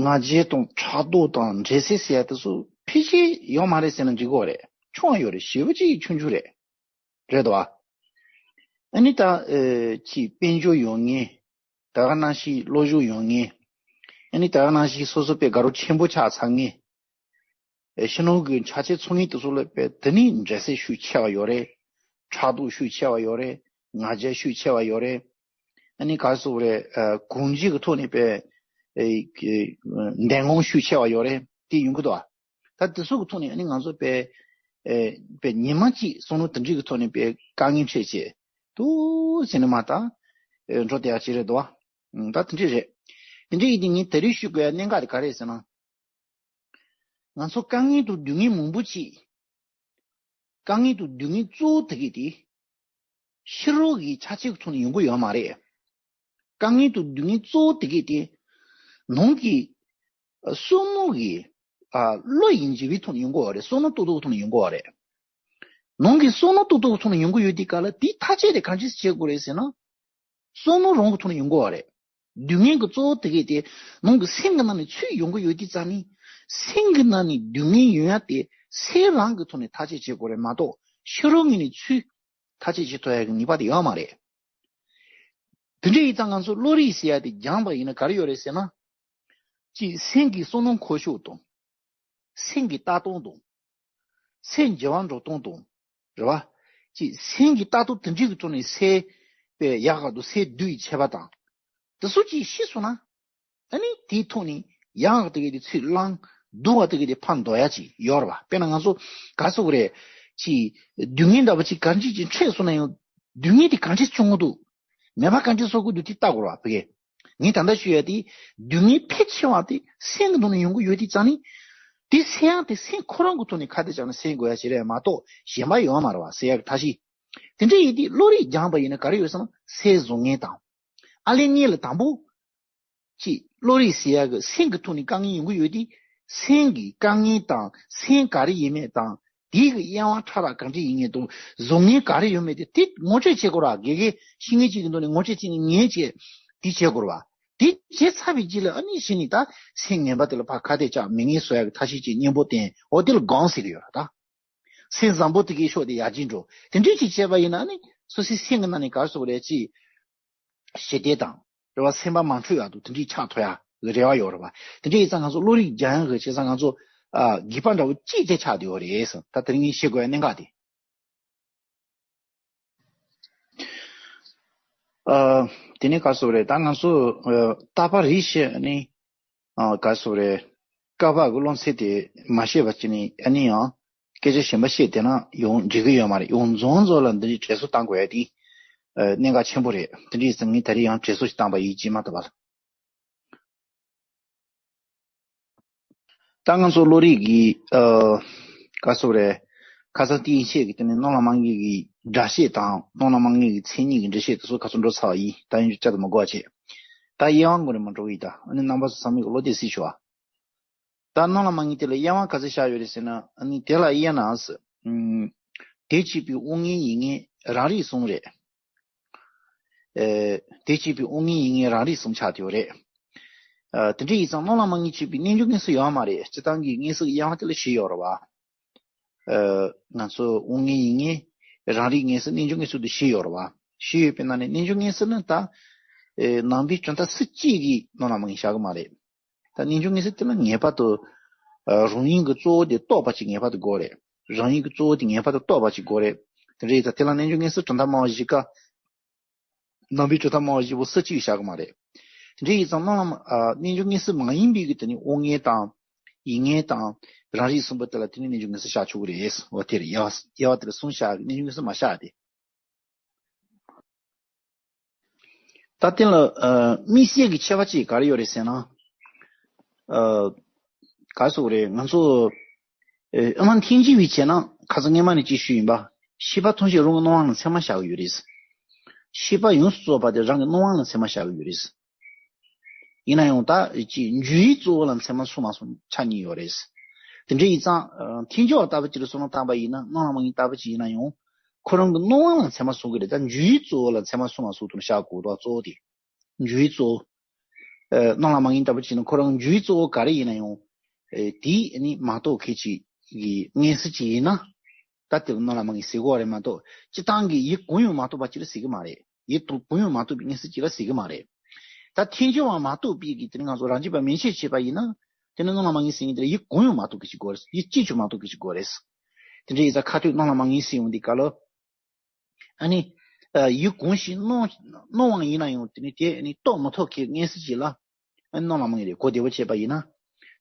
ང་རྒྱལ་དང་ཕྲག་དོག་དང་འགྲན་སེམས་ཟེར་ཡ་དེ་ཚོ་ཕལ་ཆེར་ཡོད་མ་རེད་ཟེར་ན་འགྲིག་གི་རེད། ཆུང་བ་ཡོད་རེད། ཞེ་པོ་ཅིག་ཆུང་ཆུང་རེད། རེད་དོ། ཨ་ནི་ད་ཨེ་ཅིག་དཔལ་འབྱོར་ཡོད་མཁན། ད་ག་ནང་བཞིན་བློ་གཟུ་ཡོད་མཁན། ཨ་ནི་ད་ག་ནང་བཞིན་སོ་སོ་དཔེ་དགའ་རབ་ཆེན་པོ་ཆགས་ཚར་མཁན། ཨེ་ཕྱི་ནང་གི་ཆ་རྐྱེན་ཚང་མ་དེ་ཚོ་ལ་དཔེ་དེ་ནི་འགྲན་སེམས་ཤུགས་ཆེ་བ་ཡོད་རེད། ཕྲག་དོག་ཤུགས་ཆེ་བ་ཡོད་རེད། ང་རྒྱལ་ཤུགས་ཆེ་བ་ཡོད་རེད། ཨ་ནི་ག་རེ་ཟེར་དགོས་རེད། ཨ་གོང་བརྗིད་ཀྱི་ཐོག་ནས་དཔེ་ཨེ་ཀྱི་འདེམས་ངོ་ཤུགས་ཆེ་བ་ཡོད་རེད། དེ་ཡོང་གི་འདུག་ཨ། ད་དེ་ཚོ་གི་ཐོག་ནས་ཨ་ནི་ང་ཚོ་དཔེ་ཨེ་དཔེ་ཉི་མ་གཅིག་བསམ་བློ་དེ་འདྲ་གི་ཐོག་ནས་དཔེ་དཀའ་ངལ་འཕྲད་བྱས་འདུག་ཟེར་ནས་མར་ད་ཨེ་འགྲོ་བསྡད་ཡ་ཅིག་རེད་འདུག་ཨ། ད་དེ་འདྲ་རེད། དེ་འདྲ་ཡིན་དུས་ངས་ད་རེས་ཞུ་དགོས་ཡ་གནད་འགག་དེ་ག་རེ་རེད་ཟེར་ན། ང་ཚོ་དཀའ་ངལ་དང་སྡུག་བསྔལ་མང་པོ་ཅིག་དཀའ་ངལ་དང་སྡུག་བསྔལ་གཙོ་བོ་དེ་གས་དེ་ཕྱི་རོལ་གྱི་ཆ་རྐྱེན་ཐོག་ནས་ཡོང་གི་ཡོད་མ་རེད། དཀའ་ངལ་དང་སྡུག་བསྔལ་གཙོ་བོ་དེ་གས་དེ་ནང་གི་བསམ་བློ་གི་ཨ་བློ་ཡི་འཇིགས་པའི་ཐོག་ནས་ཡོང་གི་ཡོད་རེད། བསམ་བློ་ཏོག་ཏོག་ཐོག་ནས་ཡོང་གི་ཡོད་རེད། ནང་གི་བསམ་བློ་ཏོག་ཏོག་ཐོག་ནས་ཡོང་གི་ཡོད་དུས་སྐབས་ལ། དེ་ཐག་གཅོད་དེ་གང་ཅི་བྱེད་དགོས་རེད་ཟེར་ན། བསམ་བློ་རང་གི་ཐོག་ནས་ཡོང་གི་ཡོད་རེད། སྡུག་བསྔལ་གྱི་གཙོ་བོ་དེ་གས་དེ་ནང་གི་སེམས་ཀྱི་ནང་ནས་ཚུར་ཡོང་གི་ཡོད་དུས་ཙང་ནི། སེམས་ཀྱི་ནང་ནས་སྡུག་བསྔལ་ཡོང་ཡ་དེ་སེམས་རང་གི་ཐོག་ནས་ཐག་གཅོད་བྱེད་དགོས་རེད་མ་གཏོགས། ཕྱི་རོལ་ངོས་ནས་ཚུར་ཐག་གཅོད་བྱེད་ཐུབ་ཡ་གི་ནུས་པ་དེ་ཡོད་མ་རེད། དེ་འདྲ་ཡིན་ཙང་ང་ཚོ་བློ་རིག་ཟེར་ཡ་དེ་སྦྱངས་པ་ཡིན་ན་ག་རེ་ཡོད་རེད་ཟེར་ན། གཅིག་སེམས་ཀྱི་བསམ་བློ་འཁོར་ཕྱོགས་དང་། སེམས་ཀྱི་ལྟ་སྟངས་དང་། སེམས་འགྱུར་བ་འགྲོ་སྟངས་དང་། རེད་བ། གཅིག་སེམས་ཀྱི་ལྟ་སྟངས་དེ་འདྲ་གི་ཐོག་ནས་སེམས་དཔེ་ཡག་ག་དང་སེམས་སྡུག་གི་ཁྱད་པར་དང་། དེ་ཚོ་གཅིག་ཤེས་སོང་ན། ཨ་ནི་དེའི་ཐོག་ནས་ཡག་ག་དེ་གས་དེ་ཚུར་བླངས། སྡུག་ག་དེ་གས་དེ་ཕར་འདོར་ཡ་ཅིག་ཡོད་རེད་བ། དཔེར་ན་ང་ཚོ་ག་རེ་ཟེར་དགོས་རེད། གཅིག་སྡུག་བསྔལ་འདྲ་པོ་ཅིག་ག་འདྲ་ཅིག་འཕྲད་སོང་ན་ཡང་། སྡུག་བསྔལ་དེ་ག་འདྲ་བྱུང་གི་འདུག་མེད་པ་ག་འདྲ་བཟོ་དགོས་འདུག་དེ་ལྟ་དགོས་རེད་བ། ཕ་གི། ངས་ད་ལྟ་ཞུ་ཡ་དེ། སྡུག་བསྔལ་ཕལ་ཆེ་བ་དེ་སེམས་ཀྱི་ནང་ནས་ཡོང་གི་ཡོད་དུས་ཙང་ནི། དེ་སེལ་ཡ་དེ་སེམས་ཁོ་རང་གི་ཐོག་ནས་ཁ་གཏད་བཅག་ནས་སེལ་དགོས་ཡ་ཞིག་རེད་མ་གཏོགས་གཞན་པ་ཡོད་མ་རེད་བ། སེལ་ཡ་གི་ཐབས་ཤེས། དེ་འདྲ་ཡིན་དུས་བློ་རིག་སྦྱངས་པ་ཡིན་ན་ག་རེ་ཡོད་ཟེར་ན། སེམས་བཟང་ངན་དང་། ཨ་ལས་ངན་ལ་དང་པོ། གཅིག་བློ་རིག་ཟེར་ཡ་གི་སེམས་ཀྱི་ཐོག་ནས་དཀའ་ངལ་ཡོང་གི་ཡོད་དུས། སེམས་ཀྱི་དཀའ་ངལ་དང་སེམས་ག་རེ་ཡིན་མིན་དང་། དེའི་གི་དབྱེ་བ་ཕྲ་རགས་ག་འདྲ་ཡིན་མིན་དང་། བཟང་ངན་ག་རེ་ཡོད་མེད་དེ་དེ་ངོ་སྤྲོད་བྱེད་དགོས་ར། དགེ་རྒན་ཤེས་མཁན་ཅིག་གི་ཐོག་ནས་ངོ་སྤྲོད་བྱས་ནས་ངེས་བྱས་དེ་བྱེད་དགོས་ར་བ། དེ་བྱས་ཚར་བའི་རྗེས་ལ་ཨ་ནི་གཞི་ནས་ད་སེམས་ངན་པ་དེ་ལ་ཕར་ཁ་གཏད་བཅག་མི་ངན་བཟོ་ཡ་གི་ཐབས་ཤེས་ཅིག་གཉེན་པོ་བསྟེན། འོ་དེ་ལ་སྒོམ་ཟེར་གི་ཡོད་ར། ད་སེམས་བཟང་པོ་དེ་གའི་ཕྱོགས་དེ་ཡར་རྒྱས་འགྲོ། དེ་འདྲས་ཅིག་བྱས་པ་ཡིན་ན་ཨ་ནི་སོ་སོའི་སེམས་ཀྱི་ནང་ནས་ག་རེ་ཟེར་དགོས་རེད། ཅིག་ཞི་བདེ་དང་། རེ་བ་སེམས་པ་མ་འཁྲུག་ཡག་ཏུ་དེ་འདྲའི་ཆགས་ཐུབ་ཡག་གི་རེ་བ་ཡོད་རེད་བ། དེ་འདྲ་ཡིན་ཙང་ང་ཚོ་བློ་རིག་སྦྱང་ཡག་གི་བྱས་ཙང་ང་ཚོ་ཨ་སྒེར་པ་འདྲ་བོ་གཅིག་དེ་ཆགས་བསྡད་ཡོད་རེད་ཟེར། ད་དེ་རིང་ངས་བཤད་དགོས་ཡ་གནད་འགག་དེ། ཨ་དེ་ནས་ག་རེ་ཟེར་དགོས་རེད། ད་ང་ཚོ་ཨ་རྟག་པར་རེ་བཞིན་ནི་ཨ་ག་རེ་ཟེར་དགོས་རེད། བསྐལ་པ་གི་རློམ་ཚད་དེ་མ་ཤེས་པ་བྱས་ནས་ཨ་ནི་ཡང་སྐད་ཆ་གཞན་པ་བཤད་བསྡད་ན་ཡང་འགྲིག་གི་ཡོད་མ་རེད། ཡང་རྫོང་རྫོང་ལ་འདི་འདྲའི་དྲན་གསོ་བཏང་དགོས་ཡ་དེ། ཨ་གནད་འགག་ཆེན་པོ་རེད། དེ་འདྲ་ཡིན་ཙང་ངས་ད་རེས་ཡང་དྲན་གསོ་ཞིག་བཏང་པ་ཡིན། རྗེས་མ་ད་བར། ད་ང་ཚོ་བློ་རིག་གི་ཨ་ག་ཚོད་རེད། ཁ་སང་དེའི་ཆེད་ཀྱི་དེ་ནས་སྣང་ལ་མ་ངེས་ཀྱི་སྒྲ་བཤད་དང་སྣང་ལ་མ་ངེས་ཀྱི་མཚན་ཉིད་ཀྱི་འགྲེལ་བཤད་དེ་ཚོ་ཁ་ཚོ་འགྲོ་ཚར་བ་ཡིན། ད་ཡིན་རྒྱུ་བཅའ་དང་མ་དགོས་པ་བྱས། ད་དབྱེ་བ་ངོ་རེ་མ་འགྲོ་གི་ཡིན། ད་ཨ་ནི་རྣམ་པ་ཚོ་ཚང་མས་ཀྱི་བློ་གཏད་སྲིད་ཤོག་ཨ། ད་སྣང་ལ་མ་ངེས་དེ་ལ་དབྱེ་བ་ག་ཚོད་བཞག་ཡོད་རེད་ཟེར་ན། ཨ་ནི་དེ་ལ་དབྱེ་ན་ཨ་དེ་བྱེད་པའི་དབང་མངོན་ཡིད་མངོན་རང་རིག་གསུམ་རེད། ཨེ། དེ་བྱེད་པའི་དབང་མངོན་ཡིད་མངོན་རང་རིག་གསུམ་ཆགས་ཡོད་རེད། ཨ། དེ་འདྲ་ཡིན་ཙང་སྣང་ལ་མ་ངེས་བྱེད་པའི་རྣལ་འབྱོར་མངོན་སུམ་ཡོད་མ་རེད། སྤྱིར་བཏང་གི་མངོན་སུམ་གྱི་དབྱེ་བ་དེ་ལ་བཞི་ཡོད་རེད་བ། ཨ། ང་ཚོ་དབང་མངོན་ཡིད་མངོན་རང་རིག་མངོན་སུམ་རྣལ་འབྱོར་མངོན་སུམ་དུ་བཞི་ཡོད་རེད་བ། བཞི་ཡོད་པའི་ནང་ནས་རྣལ་འབྱོར་མངོན་སུམ་ནི་ད། ཨེ། ནང་པའི་གྲུབ་མཐའ་སུ་གཅིག་གིས་སྣང་ལ་མ་ངེས་བཞག་གི་མ་རེད། ད་རྣལ་འབྱོར་མངོན་སུམ་དེ་ལ་ངེས་པར་དུ། ཨ། རང་ཡུལ་གྱི་གཙོ་བོ་དེ་རྟོགས་པ་ཅིག་ངེས་པར་དུ་དགོས་རེད། རང་ཡུལ་གྱི་གཙོ་བོ་དེ་ངེས་པར་དུ་རྟོགས་པ་ཅིག་དགོས་རེད། དེ་འདྲ་ཡིན་ཙང་དེ་ལ་རྣལ་འབྱོར་མངོན་སུམ་གྲུབ་མཐའ་སྨྲ་བ་བཞི་ཀ་ནང་པའི་གྲུབ་མཐའ་སྨྲ་བ་བཞི་པོ་སུ་གཅིག་བཞག་གི་མ་རེད། དེ་འདྲ་ཡིན་ཙང་སྣང་ལ་མ། ཨ། རྣལ་འབྱོར་མངོན་སུམ་མ་ཡིན་པའི་གི་དེ་ནི་དབང་མངོན་དང་། ཡིད་མངོན་དང་། རང་རིག་གསུམ་པོ་དེ་ལ་དེ་ནི་རྣལ་འབྱོར་མངོན་སུམ་བཞག་ཆོག་གི་རེད། འོ་དེ་རེད། དབྱེ་བ་དབྱེ་བ་དེ་ལ་གསུམ་བཞག་གི། རྣལ་འབྱོར་མངོན་སུམ་མ་བཞག་སྟེ། ད་དེ་ལ་ཨ་དམིགས་བསལ་གྱི་ཁྱད་པར་ཅིག་ག་རེ་ཡོད་རེད་ཟེར་ན། ཨ་ག་རེ་ཟེར་དགོས་རེད། ང་ཚོ་ཨ་དབུ་མ་འཐེན་འཁྱེར་བའི་བྱས་ན། ཁ་སང་སྔོན་མ་ནས་ཅིག་ཞུས་ཡིན་པ། ཤེས་པ་ཐམས་ཅད་རང་གི་སྣང་བ་ལ་ཚད་མར་བཞག་གི་ཡོད་རེད། ཤེས་པ་ཡོངས་སུ་རྫོགས་པ་དེ་རང་གི་སྣང་བ་ལ་ཚད་མར་བཞག་གི་ཡོད་རེད། ཡིན་ན་ཡང་ད་ཅིག་འཇུག་ཡུལ་གཙོ་བོ་ལ་ཚད་མར་སོང་མ་སོང་ཆ་གཉིས་ཡོད་རེད། དེ་འདྲ་ཡིན་ཙང་ཨ་འཐེན་འཁྱེར་བ་ལྟ་བུ་ཅིག་ལ་བསམ་བློ་བཏང་པ་ཡིན་ན། སྣང་ལ་མ་ངེས་ལྟ་བུ་ཅིག་ཡིན་ན་ཡང་། ཁོ་རང་གི་སྣང་བ་ལ་ཚད་མར་སོང་གི་རེད། ད་འཇུག་ཡུལ་གཙོ་བོ་ལ་ཚད་མར་སོང་མ་སོང་དེ་བཞག་དགོས་དོ། གཙོ་བོ་དེ། འཇུག་ཡུལ་གཙོ་བོ། ཨ་སྣང་ལ་མ་ངེས་ལྟ་བུ་ཅིག་ཡིན་ན། ཁོ་རང་འཇུག་ཡུལ་གཙོ་བོ་ག་རེ་ཡིན་ན་ཡང་། ཨེ་དེ་ནི་མ་རྟོགས་མཁན་ཅིག་གི་མངོན་སུམ་ཅིག་ཡིན་ན། ད་དེ་ལ་སྣང་ལ་མ་ངེས་ཟེར་དགོས་པ་རེད་མ་གཏོགས། སྤྱིར་བཏང་གི་ཡུལ་གང་ཡང་མ་རྟོགས་པ་ཅིག་ལ་ཟེར་གི་མ་རེད། ཡུལ་དང་གང་ཡང་མ་རྟོགས་པའི་མངོན་སུམ་ཅིག་ལ་ཟེར་གི་མ་རེད། ད་འཐེན་འཁྱེར་བ་མ་གཏོགས་པའི་གི་དེ་ནི་ང་ཚོ་རང་རྒྱུད་པ་མན་ཆད་བྱས་པ་ཡིན་ན། དེ་ནི་སྣང་ལ་མ་ངེས་ཟེར་མཁན་དེ་ལ་ཡུལ་གང་ཡང་མ་རྟོགས་མཁན་ཅིག་དགོས་རེད། ཡུལ་གཅིག་ཀྱང་མ་རྟོགས་མཁན་ཅིག་དགོས་རེད། དེ་འདྲ་ཡིན་ཙང་ཁ་ཐུག་སྣང་ལ་མ་ངེས་ཟེར་ཡོང་དུས་སྐབས་ལ། ཨ་ནི། ཨ་ཡུལ་གང་ཞིག་སྣང་སྣང་བ་ཡིན་ན་ཡང་། དེ་ནི་དེ་ནི་རྟོགས་མི་ཐུབ་མཁན་མངོན་སུམ་ཅིག་ལ། ཨ་ནི་སྣང་ལ་མ་ངེས་རེད། གོ་བདེ་བོ་བྱས་པ་ཡིན་ན།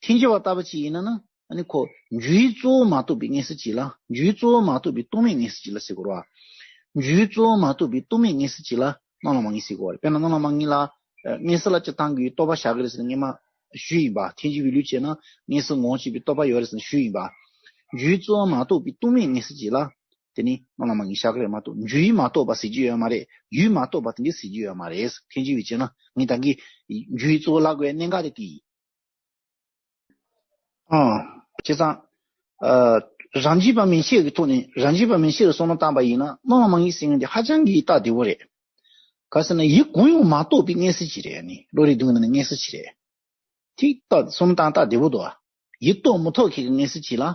འཐེན་འཁྱེར་བ་ལྟ་བུ་ཅིག་ཡིན་ན་ནི། ཨ་ནི་ཁོ་འཇུག་ཡུལ་གཙོ་བོ་མ་རྟོགས་པའི་མངོན་སུམ་ཅིག་ལ། འཇུག་ཡུལ་གཙོ་བོ་མ་རྟོགས་པའི་རྟོག་མེད་མངོན་སུམ་ཅིག་ལ་ཟེར་དགོས་རེད་བ། འཇུག་ཡུལ་གཙོ་བོ་མ་རྟོགས་པའི་རྟོག་མེད་མངོན་སུམ་ཅིག་ལ་སྣང་ལ་མ་ངེས་ཟེར་དགོས་རེད། དཔེར་ན་སྣང་ལ་མ་ངེས་ལ། ཨ་མངོན་སུམ་ལ་སྤྱིར་བཏང་གི་རྟོག་པ་བཞག་གི་རེད་ཟེར་ནས་སྔོན་མ་ཞུས་ཡིན་པ། འཐེན་འཁྱེར་བའི་ལུགས་བྱས་ན་མངོན་སུམ་ངོ་བོ་གཅིག་པའི་རྟོག་པ་ཡོད་རེད་ཟེར་ནས་ཞུས་ཡིན་པ། འཇུག་ཡུལ་གཙོ་བོ་མ་རྟོགས་པའི་རྟོག་མེད་མངོན་སུམ་ཅིག་ལ། དེ་ནི་སྣང་ལ་མ་ངེས་བཞག་གི་རེད་མ་གཏོགས། འཇུག་ཡུལ་མ་རྟོགས་པ་ཟེར་རྒྱུ་ཡོད་མ་རེད། ཡུལ་མ་རྟོགས་པ་དེ་འདྲ་ཟེར་རྒྱུ་ཡོད་མ་རེད། འཐེན་འཁྱེར་བའི་བྱས་ན་ངས་ད་གིན་འཇུག་ཡུལ་གཙོ་བོ་ལབ་དགོས་གནད་འགག་དེ་དེ་ཡིན། ཨང་། བྱས་ཙང་། ཨ། རང་རྒྱུད་པ་མན་ཆད་ཀྱི་ཐོག་ནས། རང་རྒྱུད་པ་མན་ཆད་ལ་བསམ་བློ་བཏང་པ་ཡིན་ན། སྣང་ལ་མ་ངེས་ཟེར་མཁན་དེ་ཧ་ཅང་གི་སྟབས་བདེ་བོ་རེད། ག་ཟེར་ན་ཡུལ་གང་ཡང་མ་རྟོགས་པའི་མངོན་སུམ་ཅིག་རེད། ཨ་ནི་བློ་རིག་སྡེ་ནང་ནས་མངོན་སུམ་ཅིག་རེད། དེ་ལྟ་བསམ་བློ་བཏང་སྟབས་བདེ་བོ་འདུག་ཨ། ཡུལ་རྟོགས་མི་ཐུབ་མཁན་གྱི་མངོན་སུམ་ཅིག་ལ་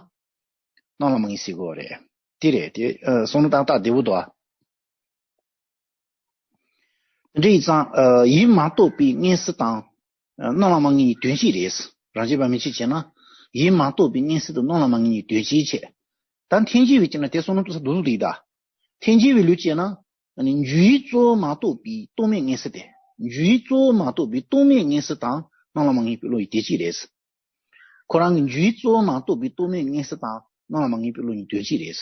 སྣང་ལ་མ་ངེས་ཟེར་དགོས་རེད། དེ་རེད་དེ། ཨ། བསམ་བློ་བཏང་སྟབས་བདེ་བོ་འདུག་ཨ། དེ་འདྲ་ཡིན་ཙང་། ཨ། ཡུལ་མ་རྟོགས་པའི་མངོན་སུམ་དང་། ཨ། སྣང་ལ་མ་ངེས་གཉིས་དོན་གཅིག་རེད། རང་རྒྱུད་པ་མན་ཆད་བྱས་ན། ཡུལ་མ་རྟོགས་པའི་མངོན་སུམ་དང་སྣང་ལ་མ་ངེས་གཉིས་དོན་གཅིག་བྱས། ད་འཐེན་འཁྱེར་བའི་བྱས་ན་དེ་བསམ་བློ་གཏོང་ས་འདུག་འདུག་ད། འཐེན་འཁྱེར་བའི་ལུགས་བྱས་ན། ཨ་ནི་འཇུག་ཡུལ་གཙོ་བོ་མ་རྟོགས་པའི་རྟོག་མེད་མངོན་སུམ་དེ། འཇུག་ཡུལ་གཙོ་བོ་མ་རྟོགས་པའི་རྟོག་མེད་མངོན་སུམ་དང་སྣང་ལ་མ་ངེས་པའི་བློ་ཡི་དོན་གཅིག་རེད། ཁོ་རང་གི་འཇུག་ཡུལ་གཙོ་བོ་མ་རྟོགས་པའི་རྟོག་མེད་མངོན་སུམ་དང་སྣང་ལ་མ་ངེས་པའི་བློ་གཉིས་དོན་གཅིག་རེད།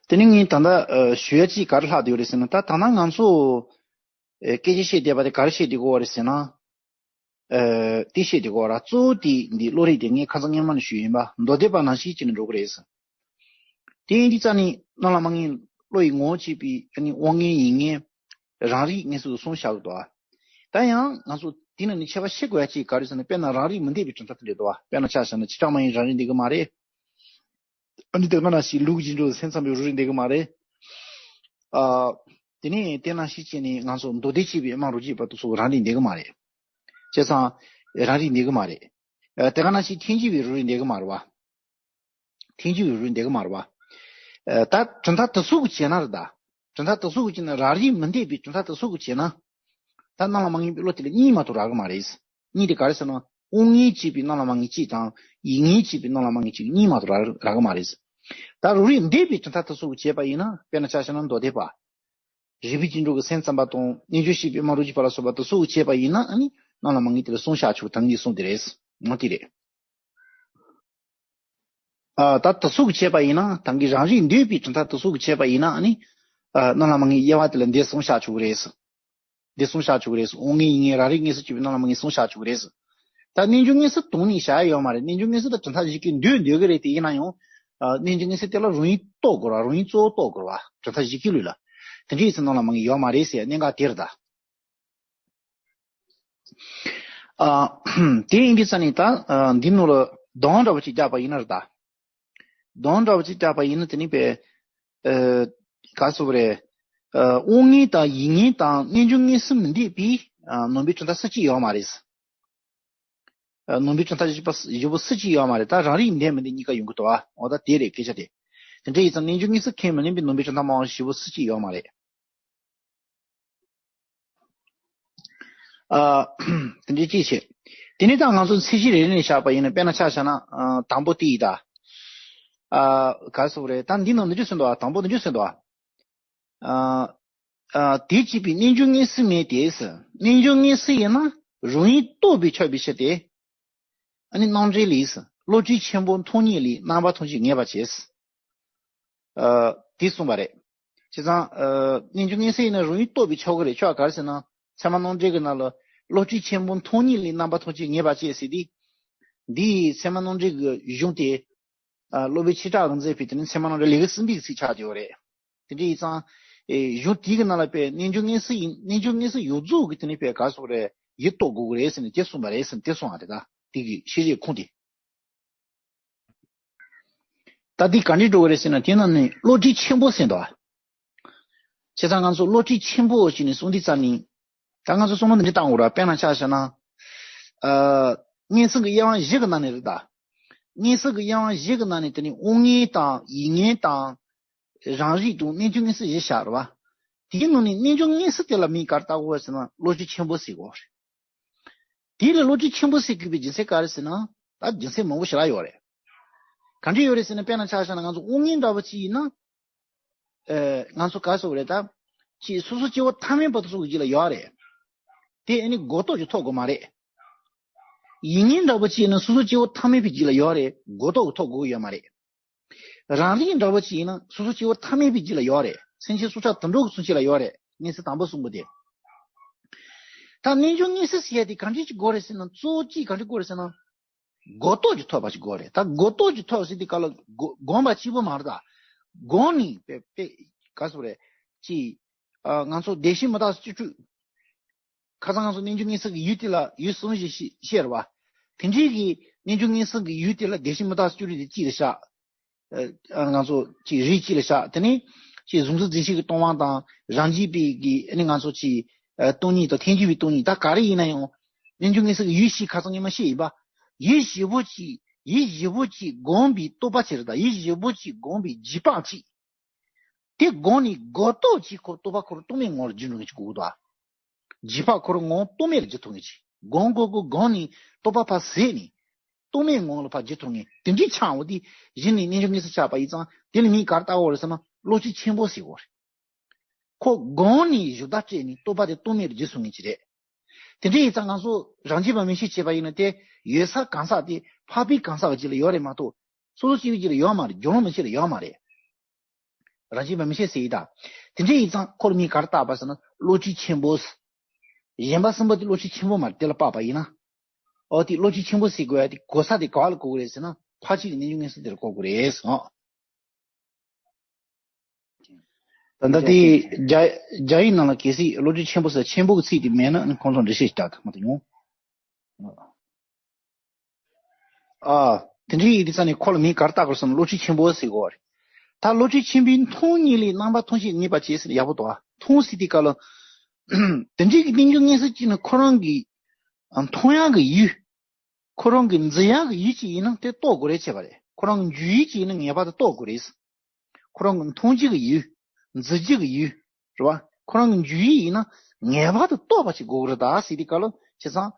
དེ་ནས་ངས་ད་ལྟ་ཨ་ཞུ་ཡ་གཅིག་ག་རེ་ལྷག་བསྡད་ཡོད་རེད་ཟེར་ན། ད་ད་ལྟ་ང་ཚོ་ཨ་སྐད་ཆ་བཤད་བསྡད་པ་དེ་ག་རེ་བཤད་བསྡད་ཀྱི་ཡོད་རེད་ཟེར་ན། ཨ་དེ་བཤད་བསྡད་ཀྱི་ཡོད་རེད། གཙོ་བོ་དེ་འདི་བློ་རིག་དེ་ངས་ཁ་སང་སྔོན་མ་ནས་ཞུས་ཡིན་པ། མདོ་སྡེ་པ་ནང་བཞིན་བྱས་ནས་འགྲོ་གི་རེད་ཟེར། དེ་ཡིན་དུས་ཙ་ནི་སྣང་ལ་མ་ངེས་བློ་ཡི་ངོ་བོ་གཅིག་པའི་ཨ་ནི་དབང་མངོན་ཡིད་མངོན་རང་རིག་མངོན་སུམ་དུ་གསུམ་བཞག་གི་འདུག་ཨ། ད་ཡང་ང་ཚོ་དེ་ནང་ནས་ཁྱད་པར་ཕྱེ་དགོས་ཡ་གཅིག་ག་རེ་ཟེར་ན། དཔེར་ན་རང་རིག་མི་འདོད་པའི་གྲུབ་མཐའ་དེ་འདྲ་འདུག་ཨ། དཔེར་ན་ཆ་བཞག་ན་ཆིག་ཕྲ་མ་ཡིན་རང་རིག་འདོད་ཀྱི་མ་རེད། ཨ་ནི་དེ་ག་ནང་བཞིན་ལུགས་ཀྱི་འགྲོ་སེམས་ཙམ་པའི་རང་རིག་འདོད་ཀྱི་མ་རེད། ཨ། དེ་ནས་དེ་ནང་བཞིན་བྱས་ནས་ང་ཚོ་མདོ་སྡེ་གཅིག་པའི་དབུ་མ་རང་རྒྱུད་པ་དེ་ཚོ་རང་རིག་འདོད་ཀྱི་མ་རེད། བྱས་ཙང་རང་རིག་འདོད་ཀྱི་མ་རེད། ཨ། དེ་ག་ནང་བཞིན་འཐེན་འཁྱེར་བའི་རང་རིག་འདོད་ཀྱི་མ་རེད་བ། འཐེན་འཁྱེར་བའི་རང་རིག་འདོད་ཀྱི་མ་རེད་བ། ཨ། ད་གྲུབ་མཐའ་དེ་ཚོ་གི་བྱས་ན་རེད་ད། གྲུབ་མཐའ་དེ་ཚོ་གི་བྱས་ན། རང་རིག་མི་འདོད་པའི་གྲུབ་མཐའ་དེ་ཚོ་གི་བྱས་ན། ད་སྣང་ལ་མ་ངེས་པའི་བློ་དེ་ལ་གཉིས་མ་གཏོགས་རག་གི་མ་རེད། གཉིས་དེ་ག་རེ་ཟེར་ན། དབང་མངོན་གཅིག་པའི་སྣང་ལ་མ་ངེས་གཅིག་དང་། ཡིད་མངོན་གཅིག་པའི་སྣང་ལ་མ་ངེས་གཅིག་གཉིས་མ་གཏོགས་རག་རག་གི་མ་རེད། ད་རང་རིག་འདོད་པའི་གྲུབ་མཐའ་དེ་ཚོ་གི་བྱས་པ་ཡིན་ན། དཔེར་ན་ཆ་བཞག་ན་མདོ་སྡེ་པ། རིག་པའི་རྒྱུན་འགྲོ་གི་སེམས་ཙམ་པ་དང་། རྣལ་འབྱོར་ཤེས་པའི་དབུ་མ་རང་རྒྱུད་པ་ལ་སོགས་པ་དེ་ཚོ་གི་བྱས་པ་ཡིན་ན། ཨ་ནི་སྣང་ལ་མ་ངེས་དེ་ལ་གསུམ་བཞག་ཆོག་ད་ངས་གསུངས་དེ་རེད། འོ་དེ་རེད། ཨ་ད་དེ་ཚོ་གི་བྱས་པ་ཡིན་ན་ད་གིན་རང་རིག་འདོད་པའི་གྲུབ་མཐའ་དེ་ཚོ་གི་བྱས་པ་ཡིན་ན་ཨ་ནི། ཨ་རྣམ་ལ་མ་ངེས་དབྱེ་བ་དེ་ལ་འདི་གསུངས་བཞག་ཆོག་གི་རེད། འདི་གསུངས་བཞག་ཆོག་གི་རེད། དབང་མངོན་ཡིད་མངོན་རང་རིག་དངོས་སུ་གྱུར་པའི་རྣམ་ལ་མ་ངེས་གསུངས་བཞག་ཆོག་གི་རེད། ད་རྣལ་འབྱོར་མངོན་གསལ་དོན་ནི་བཞག་ཡོད་མ་རེད། རྣལ་འབྱོར་མངོན་གསལ་དང་གྲུབ་མཐའ་གཞི་སྐྱེས་འདོད་འདོད་ཀྱི་རེད། དེ་ཡིན་ན་ཡང་། ཨ་རྣལ་འབྱོར་མངོན་གསལ་དེ་ལ་རང་ཡུལ་རྟོགས་དགོས་ར། རང་ཡུལ་གཙོ་བོ་རྟོགས་དགོས་ར། གྲུབ་མཐའ་གཞི་སྐྱེས་ལུགས་ལ། དེ་འདྲའི་ཡིན་ཚེ་རྣམ་ལ་མ་ངེས་ཡོད་མ་རེད་ཟེར་གནད་འགག་དེ་རེད་ད། ཨ། དེ་ཡིན་དུས་ཙ་ནི་ད་ཨ་འདི་ནང་ལ་གདོན་འདྲ་བོ་ཅིག་བརྒྱབ་པ་ཡིན་ན་རེད་ད། གདོན་འདྲ་བོ་ཅིག་བརྒྱབ་པ་ཡིན་ན་དེ་ནི་པས། ཨ། ག་སོ་བ་རེད། ཨ་དབང་མངོན་དང་ཡིད་མངོན་དང་རྣལ་འབྱོར་མངོན་གསལ་མི་འདུས་པའི་ཨ་ནང་པའི་གྲུབ་མཐའ་སུ་གཅིག་ཡོད་མ་རེད། ཨ་ནང་པའི་གྲུབ་མཐའ་བཞི་པ་བཞི་པོ་སུ་གཅིག་ཡོད་མ་རེད། ད་རང་རིག་འདོད་མི་འདོད་གཉིས་ཀ་ཡོང་གི་འདུག་ཨ། འོ་ད་དེ་རེད་སྐད་ཆ་དེ། དེ་འདྲ་ཡིན་ཙང་རྣལ་འབྱོར་མངོན་གསལ་ཁས་མི་ལེན་པའི་ནང་པའི་གྲུབ་མཐའ་སྨྲ་བ་བཞི་པོ་སུ་གཅིག་ཡོད་མ་རེད། ཨ། དེ་འདྲའི་གཅིག་བྱས། དེ་ནས་ད་ང་ཚོ་ཚད་གཞི་རེ་རེ་ནས་བཞག་པ་ཡིན་ན་དཔེར་ན་ཆ་བཞག་ན་ཨ་དང་པོ་དེ་ཡིན་ད། ཨ་ག་རེ་ཟེར་དགོས་རེད། ད་འདི་ནང་འདི་འདྲ་ཟེར་འདུག་ཨ། དང་པོ་འདི་འདྲ་ཟེར་འདུག་ཨ། ཨ། ཨ། དེ་གཅིག་པའི་རྣལ་འབྱོར་མངོན་གསལ་མེད་དེ། རྣལ་འབྱོར་མངོན་གསལ་ཡིན་ན་རང་ཡུལ་རྟོགས་པས་ཁྱབ་པའི་ཕྱིར་ཏེ། ཨ་ནི་རྣམ་འགྲེལ་ལས། བློ་གྲོས་ཆེན་པོ་མཐོང་ཉིད་ལས། རྣམ་པ་ཐམས་ཅད་ངེས་པར་བྱེད། ཨ། དེ་གསུངས་པ་རེད། བྱས་ཙང་ཨ་རྣལ་འབྱོར་མངོན་གསལ་ཡིན་ན་རང་ཡུལ་རྟོགས་པས་ཁྱབ་ཀྱི་རེད། ཁྱོད་ག་རེ་ཟེར་ན་ཚད་མ་རྣམ་འགྲེལ་གྱི་ནང་ལ་བློ་གྲོས་ཆེན་པོ་མཐོང་ཉིད་ལས། རྣམ་པ་ཐམས་ཅད་ངེས་པར་བྱེད་ཟེར་དུས། འདིའི་ཚད་མ་རྣམ་འགྲེལ་གྱི་གཞུང་དེ། ཨ། སློབ་དཔོན་ཆོས་གྲགས་ཀྱིས་མཛད་པའི་དེ་ནི་ཚད་མ་རྣམ་འགྲེལ་ལེའུ་གསུམ་པའི་ཚིག་ཆགས་ཀྱི་ཡོད་རེད། དེ་འདྲ་ཡིན་ཙང་། ཨེ། གཞུང་དེའི་གི་ནང་ལ་དཔེ་རྣལ་འབྱོར་མངོན་གསལ་ཡིན། རྣལ་འབྱོར་མངོན་གསལ་ཡོངས་རྫོགས་ཀྱི་དེ་ནི་དཔེ་ག་རེ་ཟེར་དགོས་རེད། ཡུལ་རྟོགས་དགོས་ཀྱི་རེད་ཟེར་ནས་དེ་གསུངས་པ་རེད་ཟེར་ནས་དེ་གསུངས་པ་རེད་ད། དེ་གི་ཤེས་བྱའི་ཁུངས་དེ། ད་འདི་ག་འདྲས་འགྲོ་གི་རེད་ཟེར་ན་དེ་ནང་ནས་བློ་གྲོས་ཆེན་པོ་ཟེར་འདུག་ཨ། བྱས་ཙང་ང་ཚོ་བློ་གྲོས་ཆེན་པོ་ཞེས་ནས་གསུངས་དུས་ཙ་ནི། ད་ང་ཚོ་བསམ་བློ་འདི་འདྲས་བཏང་དགོས་ར། དཔེར་ན་ཆ་བཞག་ན། ཨ། མངོན་སུམ་གྱི་དབྱེ་བ་བཞི་གི་ནང་ནས་རེད་ད། མངོན་སུམ་གྱི་དབྱེ་བ་བཞི་གི་ནང་ནས་དེ་ནི་དབང་མངོན་དང་ཡིད་མངོན་དང་། རང་རིག་དང་རྣལ་འབྱོར་མངོན་གསལ་བཞི་བཞག་རེད་བ། དེའི་ནང་ནས་རྣལ་འབྱོར་མངོན་གསལ་དེ་ལ་མིང་ག་རེ་བཏགས་དགོས་ཟེར་ན་བློ་གྲོས་ཆེན་པོ་ཟེར་དགོས་རེད། དེ་ལ་བློ་གྲོས་ཆེན་པོ་ཟེར་དགོས་པའི་རྒྱུ་མཚན་ག་རེ་ཟེར་ན། ད་རྒྱུ་མཚན་མང་པོ་ཞེ་དྲག་ཡོད་རེད། ག་འདྲ་ཡོད་རེད་ཟེར་ན་དཔེར་ན་ཆ་བཞག་ན་ང་ཚོ་དབང་མངོན་འདྲ་པོ་ཅིག་ཡིན་ན། ཨེ། ང་ཚོ་ག་རེ་ཟེར་དགོས་རེད་ད། ཅིག་སོ་སོ་སྐྱེ་བོ་ཐ་མལ་པ་དེ་ཚོ་གི་རྒྱུད་ལ་ཡོད་རེད། དེ་ཨ་ནི་གོ་རྟོགས་ཀྱི་ཐོག་དགོས་མ་རེད། ཡིད་མངོན་འདྲ་པོ་ཅིག་ཡིན་ན་སོ་སོ་སྐྱེ་བོ་ཐ་མལ་པའི་རྒྱུད་ལ་ཡོད་རེད། གོ་རྟོགས་ཀྱི་ཐོག་དགོས་ཀྱི་ཡོད་མ་རེད། རང་རིག་འདྲ་པོ་ཅིག་ཡིན་ན་སོ་སོ་སྐྱེ་བོ་ཐ་མལ་པའི་རྒྱུད་ལ་ཡོད་རེད། སེམས་ཅན་སྲོག་ཆགས་དུད་འགྲོ་གི་མཚོན་བྱེད་ལ་ཡོད་རེད། མངོན་གསལ་དང་པོ་གསུམ་པོ་དེ། ད་རྣལ་འབྱོར་མངོན་གསལ་ཟེར་ཡ་དེ་གང་འདྲ་ཅིག་དགོས་རེད་ཟེར་ན། གཙོ་བོ་གཅིག་གང་འདྲ་དགོས་རེད་ཟེར་ན། གོ་རྟོགས་ཀྱི་ཐོབ་པ་ཅིག་དགོས་རེད། ད་གོ་རྟོགས་ཀྱི་ཐོབ་ཟེར་དུས་སྐབས་ལ་གོ་གོམས་པ་གཅིག་པོ་མ་རེད་ད། གོམས་ནས་དཔེ་དཔེ་ག་རེ་ཟེར་དགོས་རེད། ཅིག་ཨ། ང་ཚོ་བདེ་གཤེགས་མི་རྟག་སྤྱོད་བཅུ། ཁ་སང་ང་ཚོ་རྣལ་འབྱོར་མངོན་གསལ་གྱི་ཡུལ་དེ་ལ་ཡུལ་གསུམ་ཞེས་བཤད་རེད་བ། དེ་འདྲའི་གི་རྣལ་འབྱོར་མངོན་གསལ་གྱི་ཡུལ་དེ་ལ་བདེ་གཤེགས་མི་རྟག་སྤྱོད་བཅུ་དེ་གཅིག་ལ་བཞག་ཨ། ང་ཚོ་ཅིག་རིགས་གཅིག་ལ་བཞག་དེ་ནས་ཅིག་གཟུང་འཛིན་འཛིན་ཞེན་གྱི་སྟོང་པ་དང་རང་རྒྱུད་པའི་གི་ཨ་ནི་ང་ཚོ་ཅིག་ཨ། སྟོང་ཉིད་དང་ཐལ་འགྱུར་བའི་སྟོང་ཉིད། ད་ག་རེ་ཡིན་ན་ཡང་རྣལ་འབྱོར་མངོན་གསལ་གྱི་ཡུལ་བཞི་ཁ་སང་ཉི་མ་བཤད་ཡིན་པ། ཡུལ་བཞི་པོ་ཅིག་ཡུལ་བཞི་པོ་ཅིག་གོམས་པའི་རྟོགས་པ་ཅིག་རེད་ད། ཡུལ་བཞི་པོ་ཅིག་གོམས་པའི་རྗེས་དཔག་ཅིག་དེ་གོམས་ནས་གོ་རྟོགས་ཀྱིས་ཁོ་རྟོག་པ་ཁོ་རང་རྟོག་མེད་ངང་ལ་འགྱུར་འགྲོ་མཁན་ཅིག་དགོས་ཀྱི་འདུག་ཨ། རྗེས་དཔག་ཁོ་རང་ངང་རྟོག་མེད་ལ་འགྱུར་ཐུབ་མཁན་ཅིག་གོམས་གོམས་གོམས་གོམས་ནས་རྟོག་པ་ཕར་ཟད་ནས་རྟོག་མེད་ངང་ལ་ཕར་འགྱུར་ཐུབ་མཁན་དེ་འདྲའི་ཆའང་འོ་དེ་གཞི་ནས་རྣལ་འབྱོར་མངོན་གསལ་ཆགས་པ་ཡིན་ཙང་དེ་ལ་མིང་ག་རེ་བཏགས་དགོས་རེད་ཟེར་ན་བློ་གྲོས་ཆེན་པོ་ཟེར་དགོས་རེད། ཁོ་གོམས་ནས་བཞུགས་སྒྲ་སྤྲད་ནས་རྟོག་པ་དེ་རྟོག་མེད་ལ་འགྱུར་ཐུབ་མཁན་ཅིག་རེད། དེ་འདྲ་ཡིན་ཙང་ང་ཚོ་རང་རྒྱུད་པ་མིག་ཤེས་བྱས་པ་ཡིན་ན་དེ་ཡོད་ས་གང་ཟག་དེ་འཕགས་པའི་གང་ཟག་གི་རྒྱུད་ལ་ཡོད་རེད་མ་གཏོགས་སོ་སོ་སྐྱེ་བོའི་རྒྱུད་ལ་ཡོད་མ་རེད། དགེ་སློང་མན་ཆད་ལ་ཡོད་མ་རེད། རང་བཞིན་པ་མིག་ཤེས་ཟེར་ཡི་ད། དེ་འདྲ་ཡིན་ཙང་ཁོ་ལ་མིང་ག་རེ་བཏགས་པ་ཟེར་ན་བློ་གྲོས་ཆེན་པོ། གཞན་པ་གསུམ་པོ་དེ་བློ་གྲོས་ཆེན་པོ་མ་རེད། དེ་ལ་དཔག་པ་ཡིན་ན། འོ་དེ་བློ་གྲོས་ཆེན་པོ་ཟེར་དགོས་ཡ་དེ་གོ་ས་དེ་ག་བ་ལ་གོ་གི་རེད་ཟེར་ན་ཕར་ཕྱིན་གྱི་རྣལ་འབྱོར་མངོན་གསལ་དེ་ལ་གོ་དགོས་རེད་ཟེར། ད་ལྟ་དེ་རྒྱ་རྒྱ་ཡིག་ནང་ལ་གལ་སྲིད་བློ་གྲོས་ཆེན་པོ་ཟེར་ཆེན་པོ་གི་ཚིག་དེ་མེད་ན་ཁོང་ཚོ་འགྲེལ་བཤད་ཞིག་རྒྱག་ཐུབ་མ་ཐུབ་ཡོང་། ཨ། དེ་འདྲའི་ཡིན་དུས་ཙང་ནས་ཁོ་ལ་མིང་ག་རེ་བཏགས་དགོས་སམ། བློ་གྲོས་ཆེན་པོ་ཟེར་དགོས་པ་རེད། ད་བློ་གྲོས་ཆེན་པོའི་མཐོང་ཉིད་ལས། རྣམ་པ་ཐམས་ཅད་ངེས་པར་བྱེད་ཟེར་ཡག་པོ་འདུག་ཨ། མཐོང་ཟེར་དུས་སྐབས་ལ། དེ་འདྲའི་གི་རྣལ་འབྱོར་མངོན་གསལ་གྱིས་ནི་ཁོ་རང་གི་མཐོང་ཡག་གི་ཡུལ། ཁོ་རང་གི་འཛིན་ཡག་གི་ཡུལ་ཅིག་ཡིན་ན་དེ་རྟོགས་དགོས་རེད་བྱས་པ་རེད། ཁོ་རང་གི་འཇུག་ཡུལ་ཅིག་ཡིན་ན་ངེས་པར་དུ་རྟོགས་དགོས་རེད། ཁོ་རང་གི་མཐོང་བྱེད་ཀྱི་ཡུལ། འཛིན་བྱེད་ཀྱི་ཡུལ། རེད་བ། ཁོ་རང་གི་འཇུག་ཡུལ་ཡིན་ན་ངེས་པར་དུ་རྟོགས་པ་ཞིག་དགོས་ཀྱི་རེད་ད་ཟེར་དུས་སྐབས་ལ་བྱས་ཙང་།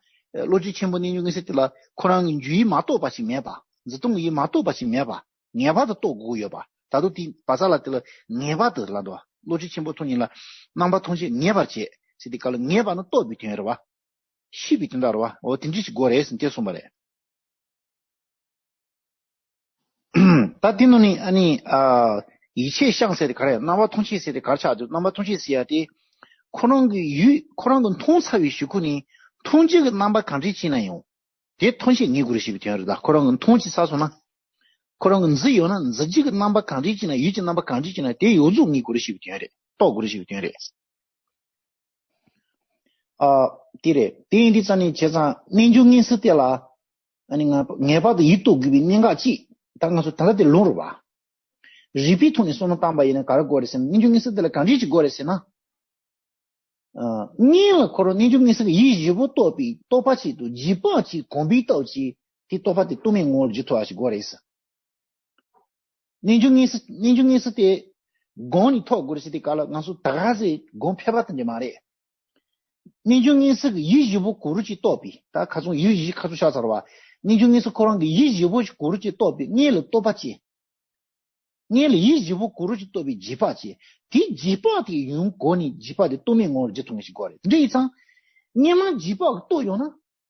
བློ་གྲོས་ཆེན་པོ་རྣལ་འབྱོར་མངོན་གསལ་དེ་ལ་ཁོ་རང་གི་འཇུག་ཡུལ་མ་རྟོགས་པ་ཞིག་མེད་པ། འཛིན་སྟངས་ཀྱི་ཡུལ་མ་རྟོགས་པ་ཞིག་མེད་པ། ངེས་པར་དུ་རྟོགས་དགོས་ཀྱི་ཡོད་པ། ད་དུང་དེ་བ་ས་ལ་དེ་ལ་ངེས་པར་དུ་ལ་འདུག་བློ་གྲོས་ཆེན་པོ་མཐོང་ཉིད་ལ་རྣམ་པ་ཐམས་ཅད་ངེས་པར་བྱེད་ཟེར་དུས་སྐབས་ལ་ངེས་པ་ནི་རྟོགས་པའི་དོན་རེད་བ། ཤེས་པའི་དོན་དག་རེད་བ། འོ་དེ་འདྲ་ཞིག་དགོས་རེད་ཟེར་དེ་གསུངས་པ་རེད། ད་དེ་ནང་ནས་ཨ་ནི་ཨ་ཡིད་ཆེས་བྱང་ཟེར་དེ་ག་རེ། རྣམ་པར་མཐོང་ཆེས་ཟེར་དེ་ག་རེ་ཆགས་འདུག་རྣམ་པར་མཐོང་ཆེས་ཟེར་ཡ་དེ་ཁོ་རང་གི་ཡུལ་ཁོ་རང་གི་མཐོང་ཚར་བའི་གཞུག་གུ་ནས་མཐོང་བྱེད་ཀྱི་རྣམ་པ་གང་འདྲ་ཅིག་ན་ཡང་དེ་མཐོང་བྱེད་ངེས་དགོས་རེད་ཞེས་པའི་དོན་རེད། ད་ཁོ་རང་གི་མཐོང་ཅིག་ཚར་སོང་ན། ཁོ་རང་གི་འཛིན་ཡོད་ན་འཛིན་བྱེད་ཀྱི་རྣམ་པ་གང་འདྲ་ཅིག་ན་ཡུལ་གྱི་རྣམ་པ་གང་འདྲ་ཅིག་ན་དེ་ཡོངས་རྫོགས་ངེས་དགོས་རེད་ཞེས་པའི་དོན་རེད། རྟོགས་དགོས་རེད་ཞེས་པའི་དོན་རེད། ཨ། དེ་རེད། དེ་ཡིན་དུས་ཙང་ནས་བྱས་ཙང་རྣལ་འབྱོར་དངོས་གསལ་དེ་ལ་ཨ་ནི་ངེས་པ་ངེས་པར་དུ་ཡིད་རྟོགས་དགོས་པའི་གནད་འགག་ཅིག་ད་ང་ཚོ་ད་ལྟ་དེ་ལོང་རེད་བ། རིགས་པའི་ཐོག་ནས་བསམ་བློ་བཏང་པ་ཡིན་ན་ག་རེ་དགོས་རེད་ཟེར་ན། རྣལ་འབྱོར་དངོས་གསལ་དེ་ལ་གང་འདྲ་ཅིག་དགོས་རེད་ཟེར་ན། ཨ། སྔོན་ལ་ཁོ་རང་རྣལ་འབྱོར་དངོས་གསལ་གྱི་ཡིད་བཞི་པོ་རྟོགས་པའི་རྟོགས་པ་ཅིག་ཏུ་རྗེས་དཔག་ཅིག་གོམས་པའི་སྟོབས་ཀྱིས་དེ་རྟོགས་པ་དེ་རྟོག་མེད་ངོ་བོར་འགྱུར་ཐུབ་པ་ཞིག་དགོས་རེད་ཟེར། རྣལ་འབྱོར་དངོས་གསལ་རྣལ་འབྱོར་དངོས་གསལ་དེ་སྒོམ་ནས་ཐོབ་དགོས་རེད་ཟེར་དུས་སྐབས་ལ་ང་ཚོ་ད་ག་ཟེ་སྒོམ་ཕལ་པ་དེ་འདྲ་མ་རེད། རྣལ་འབྱོར་དངོས་གསལ་གྱི་ཡིད་བཞི་པོ་གུ་རུ་གཅིག་རྟོགས་པའི། ད་ཁ་སང་ཡིད་བཞི་ཁ་སང་ཆགས་ཚར་བ། རྣལ་འབྱོར་དངོས་གསལ་ཁོ་རང་གི་ཡིད་བཞི་པོ་གུ་རུ་གཅིག་རྟོགས་པའི་སྔོན་ལ་རྟོགས་པ་ཅིག་སྔོན་ལ་ཡིད་བཞི་པོ་གུ་རུ་གཅིག་རྟོགས་པའི་རྗེས་དཔག་ཅིག་དེ་རྗེས་དཔག་དེ་ཡོང་གོ་ནས་རྗེས་དཔག་དེ་རྟོག་མེད་ངོ་བོར་འགྱུར་ཐུབ་ངེས་ཞིག་དགོས་རེད། དེ་འདྲ་ཡིན་ཙང་། སྔོན་མ་རྗེས་དཔག་གི་རྟོགས་ཡོང་ན།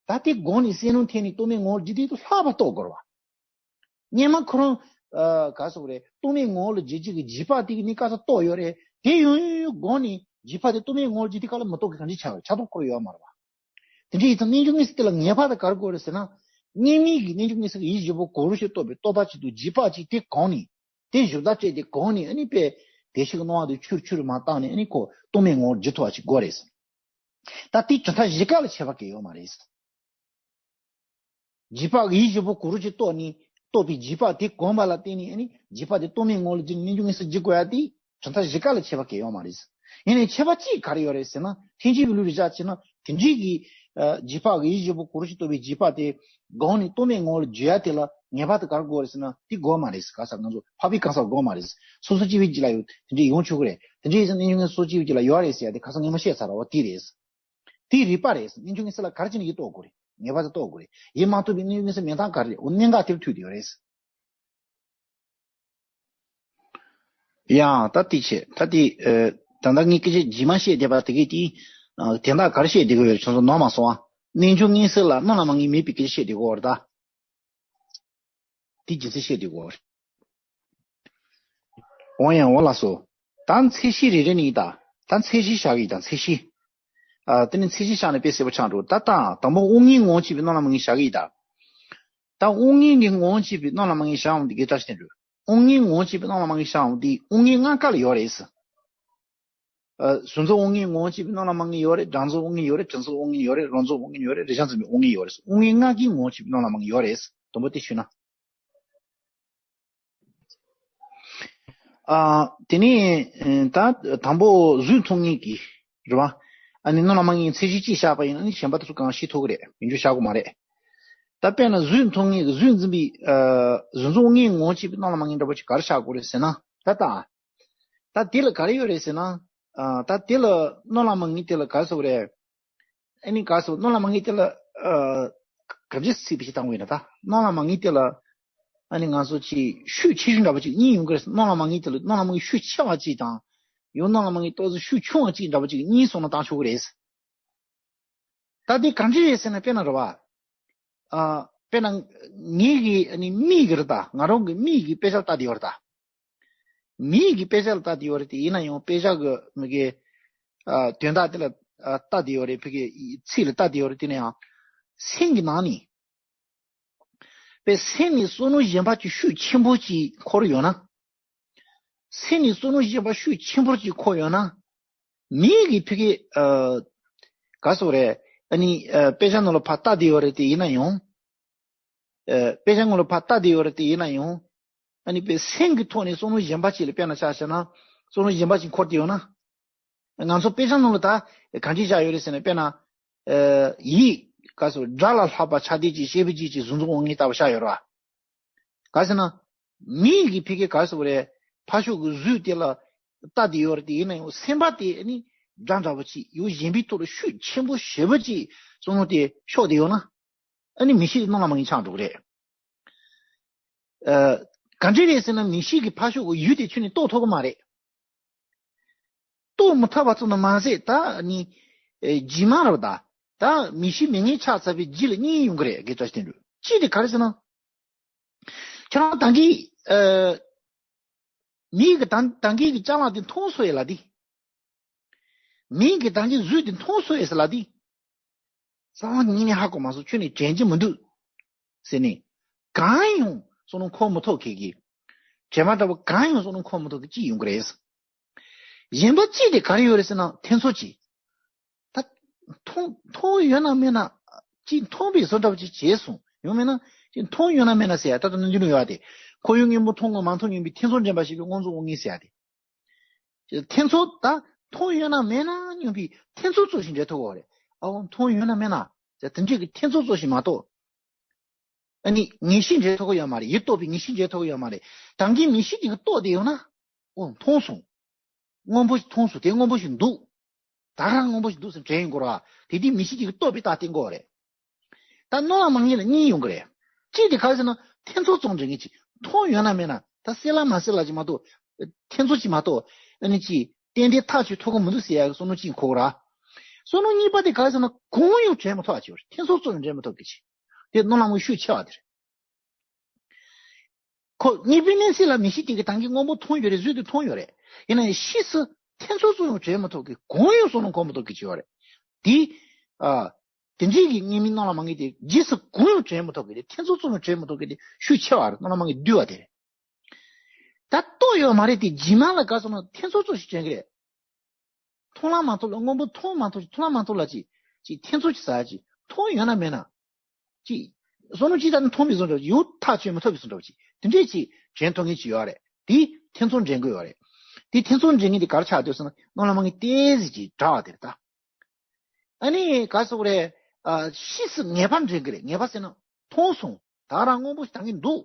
ད་དེ་སྒོམ་ནས་བསམ་བློ་འཐེན་ནས་རྟོག་མེད་ངོ་བོར་འགྱུར་དུས་དུ་ལྷག་པར་རྟོགས་དགོས་རེད་བ། སྔོན་མ་ཁོ་རང་། ཨ། ག་རེ་ཟེར་དགོས་རེད། རྟོག་མེད་ངོ་བོ་ལ་འགྱུར་བྱེད་ཀྱི་རྗེས་དཔག་དེ་གི་ནི་དཀའ་ས་རྟོགས་ཡོད་རེད། དེ་ཡང་ཡང་ཡང་སྒོམ་ནས་རྗེས་དཔག་དེ་རྟོག་མེད་ངོ་བོར་འགྱུར་དུས་སྐབས་ལ་མི་རྟོགས་ཀྱི་གང་ཅི་ཆགས་ཆགས་རྟོགས་ཁོ་རང་ཡོད་མ་རེད་བ། དེ་འདྲ་ཡིན་ཙང་རྣལ་འབྱོར་དངོས་གསལ་དེ་ལ་ངེས་པར་དུ་ག་རེ་དགོས་རེད་ཟེར་ན། སྔོན་མའི་གི་རྣལ་འབྱོར་དངོས་གསལ་གྱི་ཡིད་བཞི་པོ་གུ་རུ་ཞེས་རྟོགས་པའི་རྟོགས་པ་གཅིག་ཏུ་རྗེས་དཔག་གཅིག་དེ་གོང་ནས། དེ་བཞི་བདག་བཅས་དེ་གོང་ནས་ཨ་ནི་དཔེ་བདེ་གཤེགས་ཀྱི་སྣང་བ་དེ་ཆུར་ཆུར་མར་བཏང་ནས་ཨ་ནི་ཁོ་རྟོག་མེད་ངོ་བོར་འགྱུར་ཐུབ་པ་ཞིག་དགོས་རེད། ད་དེ་གྲུབ་མཐའ་བཞི་ཀ་ལ་ཁྱད་པར་གང་ཡོད་མ་རེད། རྗེས་དཔག་གི་ཡིད་བཞི་པོ་གུ་རུ་གཅིག་རྟོགས་ནས་རྟོགས་པའི་རྗེས་དཔག་དེ་གོམས་པ་ལ་བརྟེན་ནས་ཨ་ནི་རྗེས་དཔག་དེ་རྟོག་མེད་ངོ་བོ་ལ་འགྱུར་ནས་རྣལ་འབྱོར་དངོས་གསལ་འགྱུར་དགོས་ཡ་དེ་གྲུབ་མཐའ་བཞི་ཀ་ལ་ཁྱད་པར་གང་ཡོད་མ་རེད། ཡིན་ནའི་ཁྱད་པར་གཅིག་ག་རེ་ཡོད་རེད་ཟེར་ན། ཐེག་ཆེན་པའི་ལུགས་ལ་བཞག་བྱས་ན་དེ་འདྲའི་གི་ཨ་རྗེས་དཔག་གི་ཡིད་བཞི་པོ་གུ་རུ་ཞེས་རྟོགས་པའི་རྗེས་དཔག་དེ་གོང་ནས་རྟོག་མེད་ངོ་བོ་ལ་འགྱུར་ཡ་དེ་ལ་ངེས་པར་དུ་ག་རེ་དགོས་རེད་ཟེར་ན་དེ་དགོས་མ་རེད། ག་ས་ང་ཚོ་འཕགས་པའི་གང་ཟག་དགོས་མ་རེད། སོ་སོ་སྐྱེ་བོའི་རྒྱུད་ལ་ཡོད་དེ་འདྲའི་ཡོང་ཆོག་གི་རེད། དེ་འདྲའི་ཡིན་ཙང་རྣལ་འབྱོར་དངོས་གསལ་སོ་སོ་སྐྱེ་བོའི་རྒྱུད་ལ་ཡོད་རེད་ཟེར་ཡ་དེ་ཁ་སང་ངས་མ་བཤད་ཚར་བ་དེ་རེད། དེ་རིགས་པ་རེད། རྣལ་འབྱོར་དངོས་གསལ་ལ་ག་རེ་བྱས་ནས་ཡིད་རྟོགས་དགོས་རེད། ངེས་པར་དུ་རྟོགས་དགོས་རེད། ཡིད་མ་རྟོགས་པའི་རྣལ་འབྱོར་དངོས་གསལ་མེད་སྟངས་ག་རེ་རེད། འོ་གནད་འགག་དེར་ཐུག་བསྡད་ཡོད་རེད། ཡང་ད་དེ་བྱས་ད་དེ་ཨ། ད་ལྟ་ངས་སྐད་ཆ་རྗེས་མ་བཤད་བསྡད་པ་དེ་གས་དེ་ཨ། དོན་དག་ག་རེ་བཤད་བསྡད་ཀྱི་ཡོད་རེད། ཁྱོད་ཚོ་ནོར་མ་སོང་ཨ། རྣལ་འབྱོར་དངོས་གསལ་ལ་སྣོད་ལ་མ་ངེས་མེད་པའི་སྐད་ཆ་བཤད་བསྡད་ཀྱི་ཡོད་རེད་ད། དེ་རྒྱུ་མཚན་བཤད་བསྡད་ཀྱི་ཡོད་རེད། འོ་ཡང་འོ་ལགས་སོ། ད་ཚད་གཞི་རེ་རེ་ནས་ད། ད་ཚད་གཞི་བཞག་གི་ད་ཚད་གཞི། ཨ། དེ་ནས་ཚད་གཞི་བཞག་ནས་དཔེ་གསལ་པོ་ཆགས་འགྲོ། ད་ད་དང་པོ་དབུ་མའི་ངོ་བོ་བྱས་པའི་སྣོད་ལ་མ་ངེས་བཞག་གི་ད། ད་དབུ་མའི་གི་ངོ་བོ་བྱས་པའི་སྣོད་ལ་མ་ངེས་བཞག་འོང་དེ་གའི་བཀྲ་ཤིས་དོན་གྲུབ། དབུ་མའི་ངོ་བོ་བྱས་པའི་སྣོད་ལ་མ་ངེས་བཞག་འོང་དེ་དབུ་མའི་ལྔ་ཀ་ལ་ཡོད་རེད་ཟེར། ཨ། གཟུགས་མཚན་དབུ་མའི་ངོ་བོ་བྱས་པའི་སྣོད་ལ་མ་ངེས་ཡོད་རེད། སྒྲ་མཚན་དབུ་མའི་ཡོད་རེད། དྲི་མཚན་དབུ་མའི་ཡོད་རེད། རོ་མཚན་དབུ་མའི་ཡོད་རེད། རེག་བྱ་མཚན་མའི་དབུ་མའི་ཡོད་རེད་ཟེར། དབུ་མའི་ལྔ་གི་ངོ་བོ་བྱས་པའི་སྣོད་ལ་མ་ངེས་ཡོད་རེད་ཟེར། དང་པོ་དེ་ཞུས་ན། ཨ། དེ་ནས་ད་དང་པོ་གཟུགས་མཚན་ཉིད་ཀྱི་རེད་བ། ཨ་ནི་སྣོད་ལ་མ་ངེས་ཚད་གཞི་གཅིག་བཞག་པ་ཡིན་ན་ནི་གཞན་པ་དེ་ཚོ་གང་ཤེས་ཐུབ་ཀྱི་རེད། མི་འགྱུར་བཞག་དགོས་མ་རེད། ད་དཔེར་ན་གཟུགས་མཚན་ཉིད་ཀྱི་གཟུགས་འཛིན་པའི་ཨ། གཟུགས་མཚན་དབུ་མའི་ངོ་བོ་བྱས་པའི་སྣོད་ལ་མ་ངེས་འདྲ་པོ་ཅིག་ག་རེ་བཞག་དགོས་རེད་ཟེར་ན། ད་ད། ད་དེ་ལ་ག་རེ་ཡོད་རེད་ཟེར་ན། ཨ། ད་དེ་ལ་སྣོད་ལ་མ་ངེས་དེ་ལ་ག་རེ་ཟེར་དགོས་རེད། ཨ་ནི་ག་རེ་ཟེར། སྣོད་ལ་མ་ངེས་དེ་ལ་ཨ། ག་འདྲ་ཚིག་ཕལ་ཆེར་བཏང་བ་ཡིན་ན་ད། སྣོད་ལ་མ་ངེས་དེ་ལ་ཨ་ནི་ང་ཚོ་ཅིག་ཤུགས་ཆེ་ཤོས་འདྲ་པོ་ཅིག་གཉིས་ཡོང་གི་རེད། སྣོད་ལ་མ་ངེས་དེ་ལ་སྣོད་ལ་མ་ངེས་ཤུགས་ཆེ་བ་ཅིག་དང་། ཡང་སྣོད་ལ་མ་ངེས་ཏོག་ཙམ་ཤུགས་ཆུང་བ་ཅིག་འདྲ་པོ་ཅིག་གཉིས་བཟོས་ན་བཏང་ཆོག་གི་རེད། ད་དེ་ག་འདྲ་རེད་ཟེར་ན་དཔེར་ན་རེད་བ། ཨ། དཔེར་ན་ངའི་གི་ཨ་ནི་མིག་གི་རེད་ད། ང་རང་གི་མིག་གི་དཔེ་ཆ་ལ་ལྟ་བསྡད་ཡོད་རེད་ད། མིག་གི་དཔེ་ཆ་ལ་ལྟ་བསྡད་ཡོད་རེད་དེ་ཡིན་ན་ཡང་དཔེ་ཆ་གི་མི་གི་ཨ། དོན་དག་དེ་ལ་ཨ། ལྟ་བསྡད་ཡོད་རེད། ཕ་གི་ཚིག་ལ་ལྟ་བསྡད་ཡོད་རེད། དེ་ནས་ཡང་སེམས་ཀྱི་ནང་ནས་དཔེ་སེམས་ནས་བསམ་བློ་གཞན་པ་ཅིག་ཤུགས་ཆེན་པོ་ཅིག་འཁོར་ཡོད་ན། སེམས་ནས་བསམ་བློ་གཞན་པ་ཤུགས་ཆེན་པོ་ཅིག་འཁོར་ཡོད་ན། མིག་གིས་ཕ་གི་ཨ། ག་རེ་ཟེར་དགོས་རེད། ཨ་ནི་ཨ། དཔེ་ཆ་ནང་ལ་ཕར་ལྟ་བསྡད་ཡོད་རེད་དེ་ཡིན་ན་ཡང་། ཨ། དཔེ་ཆ་ནང་ལ་ཕར་ལྟ་བསྡད་ཡོད་རེད་དེ་ཡིན་ན་ཡང་། ཨ་ནི་དཔེ་སེམས་ཀྱི་ཐོག་ནས་བསམ་བློ་གཞན་པ་ཅིག་ལ་དཔེར་ན་ཆ་བཞག་ན་བསམ་བློ་གཞན་པ་ཅིག་འཁོར་བསྡད་ཡོད་ན། ང་ཚོ་དཔེ་ཆ་ནང་ལ་ད་གང་ཅི་བཞག་ཡོད་རེད་ཟེར་ན། དཔེར་ན་ཨ། ཡིད་ག་རེ་ཟེར། སྒྲ་ལ་ལྷག་པ་ཆ་དེ་ཅིག་ཤེས་པའི་རྒྱུད་ཀྱི་གཟུགས་མཚན་དབང་ངེས་ལྟ་བུ་བཞག་ཡོད་རེད་བ། ག་རེ་ཟེར་ན། མིག་གིས་ཕ་གི་ག་རེ་ཟེར་དགོས་རེད། ཕར་ཕྱོགས་ཀྱི་གཟུགས་དེ་ལ་ལྟ་བསྡད་ཡོད་རེད་དེ་ཡིན་ན་ཡང་སེམས་པ་དེ་ནི་སྒྲ་འདྲ་པོ་ཅིག་ཡང་གཞན་པའི་ཐོག་ལ་ཤུགས་ཆེན་པོ་ཞེ་པོ་ཅིག་བསམ་བློ་དེ་ཤོར་བསྡད་ཡོད་ན། ཨ་ནི་མིག་ཤེས་དེ་སྣོད་ལ་མ་ངེས་ཆགས་འགྲོ་གི་རེད། ཨ། ག་འདྲ་རེད་ཟེར་ན་མིག་ཤེས་ཀྱིས་ཕར་ཕྱོགས་ཀྱི་ཡུལ་དེ་ཁྱོན་ནས་རྟོགས་ཐུབ་ཀྱི་མ་རེད། རྟོགས་མི་ཐུབ་པ་ཙམ་དུ་མ་ཟད་ད་ནི། ཨེ། རྗེས་མ་རེད་ད། ད་མིག་ཤེས་མིག་ངོས་ཆགས་ཚར་བའི་རྗེས་ལ་གཉིས་ཡོང་གི་རེད། དགེ་བཀྲ་ཤིས་དོན་གྲུབ། གཅིག་དེ་ག་རེ་ཟེར་ན། ཁྱེད་རང་ད་གིན་ ཨ། མིག་གིས་ད་ད་གིན་གྱི་ཅ་ལག་དེ་མཐོང་སོང་ཡ་ལབ་དེ། མིག་གིས་ད་གིན་གཟུགས་དེ་མཐོང་སོང་ཡ་ཟེར་ལབ་དེ། རྩ་བ་ཉིད་ནས་ཧ་གོ་མ་སོང་། ཁྱོད་ནི་དྲན་གྱི་མི་འདུག་ཟེར་ནས། གང་ཡང་བསམ་བློ་འཁོར་མི་ཐུབ་མཁན་གྱི། དྲན་པ་འདྲ་བོ་གང་ཡང་བསམ་བློ་འཁོར་མི་ཐུབ་མཁན་གཅིག་ཡོང་གི་རེད། གཞན་པ་གཅིག་དེ་ག་རེ་ཡོད་རེད་ཟེར་ན། ཐེ་ཚོམ་གཅིག་ད་མཐོང་མཐོང་ཡོད་ན་མེད་ན། གཅིག་མཐོང་པའི་བཟོ་འདྲ་བོ་ཅིག་བྱས་སོང་། ཡང་མིན་ན་གཅིག་མཐོང་ཡོད་ན་མེད་ན་ཟེར་ཡ། ད་ལྟ་ནམ་རྒྱུན་ཡོད་དེ། ཁོར་ཡུག་སྔོན་པོ་མཐོང་ངོ་མ་མཐོང་སྙམ་པའི་ཐེ་ཚོམ་འདྲེན་པ་ཞིག་གི་མངོན་རྫོགས་དབང་མངོན་ཟེར་ཡ་དེ། ཐེ་ཚོམ་ད་མཐོང་ཡོད་ན་མེད་ན་སྙམ་པའི་ཐེ་ཚོམ་ཙམ་ཞིག་འདྲེན་ཐུབ་ཀྱི་ཡོད་རེད། ཨ་འོ་མཐོང་ཡོད་ན་མེད་ན་ཟེར་དེ་འདྲའི་གི་ཐེ་ཚོམ་ཙམ་ཞིག་མ་གཏོགས། ཨ་ནི་ངེས་ཤེས་འདྲེན་ཐུབ་ཀྱི་ཡོད་མ་རེད། ཡིད་རྟོག་པའི་ངེས་ཤེས་འདྲེན་ཐུབ་ཀྱི་ཡོད་མ་རེད། ད་གིན་མིག་ཤེས་དེ་གིས་རྟོགས་བསྡད་ཡོད་ན། ཨོ་མཐོང་སོང་། སྔོན་པོ་ཞིག་མཐོང་སོང་། དེ་སྔོན་པོ་ཞིག་འདུག་ད་རང་སྔོན་པོ་ཞིག་འདུག་ཟེར་དྲན་ཡོང་གི་རེད་བ། དེ་དུས་མིག་ཤེས་དེ་གིས་རྟོགས་པའི་རྟགས་བསྟན་གྱི་ཡོད་རེད། ད་སྣང་ལ་མ་ངེས་ལ་གཉིས་ཡོང་གི་རེད། གཅིག་དེ་ག་རེ་ཟེར་ན། ཐེ་ཚོམ་ཙམ་འདྲེན་མཁན་གཅིག་མཐོང་ཡོད་ན་མེད་ན། ད་གསལ་ལ་མ་གསལ་ལ་ཅིག་མ་གཏོགས། ཐེ་ཚོམ་ཅིག་མ་གཏོགས། ཨ་ནི་ཅིག་ཏན་ཏན་ཐག་ཆོད་ཐུབ་ཀྱི་མི་འདུག་ཟེར་ཡ་གི་བསམ་བློ་གཅིག་འཁོར་གྱི་རེད། བསམ་བློ་གཉིས་པ་དེ་ག་རེ་ཟེར་ན། གང་ཡང་དྲན་མི་ཐུབ་པ་ཅིག་ཡོད་རེད། ཐེ་ཚོམ་ཙམ་ཡང་འདྲེན་མི་ཐུབ་མཁན་གཅིག་དེ་སྣང་ལ་མ་ངེས་ཤུགས་ཆེ་བ་དེ་རེད། ཁོ་གཉིས་པའི་གནས་ཚུལ་ལ་མིག་ཤེས་དེ་གིས་ད་གིན་སྔོན་པོ་མཐོང་ཡོད་རེད། གཟུགས་དེ་མཐོང་ཡོད་རེད། ཡིན་ན་ཡང་ཕྱིས་སུ་ཐེ་ཚོམ་ཙམ་ཡང་འདྲེན་མི་ཐུབ་མཁན། གང་ཡང་བསམ་བློ་འཁོར་མི་ཐུབ་མཁན་ཅིག་ཡོད་རེད། དེ། ཨ། དེ་འདྲའི་གི་གཉིས་མིན་སྣང་ལ་མ་ངེས་དེ་རྗེས་སུ་གང་ཡང་དྲན་མི་ཐུབ་མཁན་དེ། ཐེ་ཚོམ་ཙམ་ཡང་འདྲེན་མི་ཐུབ་མཁན་དེ་ཤུགས་ཆེ་བ་རེད། སྣང་ལ་མ་ངེས་འདུལ་བ་དེ་རེད། ད་རྟོགས་ཡོད་མ་རེད་དེ། རྗེས་མ་ལ་ག་སོང་ན་ཐེ་ཚོམ་ཙམ་ཞིག་དྲན་གྱི་རེད། མཐོང་ལ་མ་མཐོང་ལ། སྔོན་པོ་མཐོང་མ་མཐོང་ཞིག་མཐོང་ལ་མ་མཐོང་ལ་ཅིག་ཅིག་ཐེ་ཚོམ་ཅིག་ཟ་ཅིག་མཐོང་ཡོད་ན་མེད་ན། ཅིག་བསམ་བློ་ཅིག་ད་ནི་མཐོང་བའི་བཟོ་འདྲ་ཡོད། ཐག་གཅོད་མི་ཐུབ་པའི་བཟོ་འདྲ་ཅིག་དེ་འདྲས་ཅིག་དྲན་ཐུབ་མཁན་ཅིག་ཡོད་རེད། དེ་ཐེ་ཚོམ་འདྲེན་གྱི་ཡོད་རེད། དེ་ཐེ་ཚོམ་འདྲེན་མཁན་དེ་ག་རེ་ཆགས་འདུག་ཟེར་ན། སྣང་ལ་མ་ངེས་ཏོག་ཙམ་ཅིག་འདྲ་བ་དེ་རེད་ད། ཨ་ནི་ག་སོགས་རེད། ཨ། ཕྱིས་སུ་ངེས་པ་འདྲེན་གྱི་རེད། ངེས་པ་ཟེར་ན་མཐོང་སོང་། ད་རང་སྔོན་པོ་ཞིག་ད་གིན་འདུག་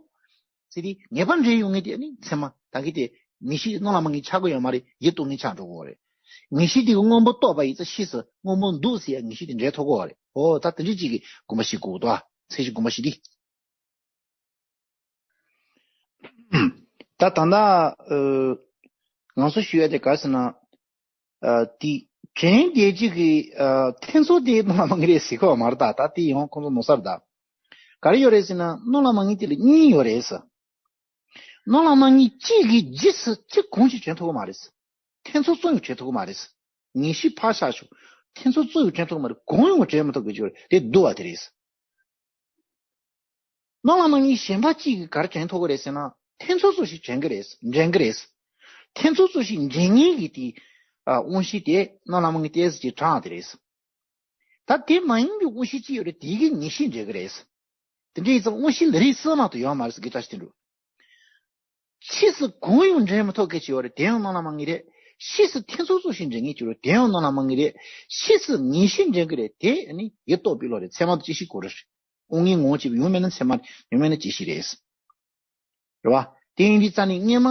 ཟེར་དེ་ངེས་པ་འདྲེན་ཡོང་མཁན་དེ། ཨ་ནི་ཚད་མ་ད་གིན་དེ་མིག་ཤེས་སྣང་ལ་མ་ངེས་ཆགས་ཀྱི་ཡོད་མ་རེད། ཡིད་རྟོག་མཁན་ཆགས་འགྲོ་གི་ཡོད་རེད། ངེས་ཤེས་དེ་གིས་སྔོན་པོ་རྟོགས་པ་ཡིན་ཙང་ཕྱིས་སུ་སྔོན་པོ་འདུག་ཟེར་ཡ་ངེས་ཤེས་དེ་འདྲེན་ཐུབ་ཀྱི་ཡོད་རེད། འོ་ད་དེ་འདྲ་ཅིག་གི་དགོངས་པ་བཞེས་དགོས་འདུག་ཚད་གཞི་དགོངས་པ་བཞེས་དེ། ད་ད་ལྟ་ཨ་ང་ཚོ་ཞུ་ཡ་དེ་ག་རེ་ཟེར་ན། ཨ། དེ་དྲན་བསྡད་ཅིག་གི་ཨ་ཐེ་ཚོམ་དེ་སྣང་ལ་མ་ངེས་རེད་ཟེར་གྱི་ཡོད་མ་རེད་ད། ད་དེ་ཡང་ཁོང་ཚོ་ནོར་ས་རེད་ད། ག་རེ་ཡོད་རེད་ཟེར་ན། སྣང་ལ་མ་ངེས་དེ་ལ་གཉིས་ཡོད་རེད་ཟེར། སྣང་ལ་མ་ངེས་གཅིག་གིས་རྗེས་སུ་གཅིག་གང་ཞིག་དྲན་ཐུབ་ཀྱི་མ་རེད། ཐེ་ཚོམ་ཙམ་ཡང་དྲན་ཐུབ་ཀྱི་མ་རེད། ངེས་ཤེས་ཕར་བཞག་ཞོག་ཐེ་ཚོམ་ཙམ་ཡང་དྲན་ཐུབ་ཀྱི་མ་རེད། གང་ཡང་དྲན་མི་ཐུབ་ཀྱི་ཅིག་ཡོད་རེད། དེ་འདུལ་བ་དེ་རེད། སྣང་ལ་མ་ངེས་གཞན་པ་གཅིག་གིས་ག་རེ་དྲན་ཐུབ་ཀྱི་རེད་ཟེར་ན། ཐེ་ཚོམ་ཙམ་ཞིག་དྲན་གྱི་རེད། འདྲེན་གྱི་རེད། ཐེ་ཚོམ་ཙམ་ཞིག་འདྲེན་མཁན་གྱི་དེ་ཨ་དབང་ཤེས་དེ་སྣང་ལ་མ་ངེས་ཏོག་ཙམ་ཅིག་དྲན་དེ་རེད། ད་དེ་མ་ཡིན་པའི་དབང་ཤེས་གཅིག་ཡོད་རེད། དེ་གིས་ངེས་ཤེས་འདྲེན་གྱི་རེད། དེ་འདྲ་ཡིན་ཙང་དབང་ཤེས་ལ་རིགས་གསུམ་མ་གཏོགས་ཡོད་མ་རེད་ཟེར་གྱི་བཀྲ་ཤིས་དོན་གྲུབ། ཕྱིས་སུ་གང་ཡང་འདྲེན་མི་ཐུབ་མཁན་ཅིག་ཡོད་རེད། དེ་ཡང་སྣང་ལ་མ་ངེས་རེད། ཕྱིས་སུ་ཐེ་ཚོམ་ཙམ་ཞིག་འདྲེན་མཁན་ཅིག་ཡོད་རེད། དེ་ཡང་སྣང་ལ་མ་ངེས་རེད། ཕྱིས་སུ་ངེས་ཤེས་འདྲེན་གྱི་རེད། དེ་ནི་ཡིད་རྟོག་པའི་བློ་རེད། ཚད་མ་དང་བཅད་ཤེས་གོ་རེད། དབང་མངོན་ངོ་བོ་བྱས་པའི་ཡང་མིན་ན་ཚད་མ་རེད། ཡང་མིན་ན་བཅད་ཤེས་རེད། རེད་བ། དེ་ཡིན་དུས་ཙང་ནི་སྔོན་མ་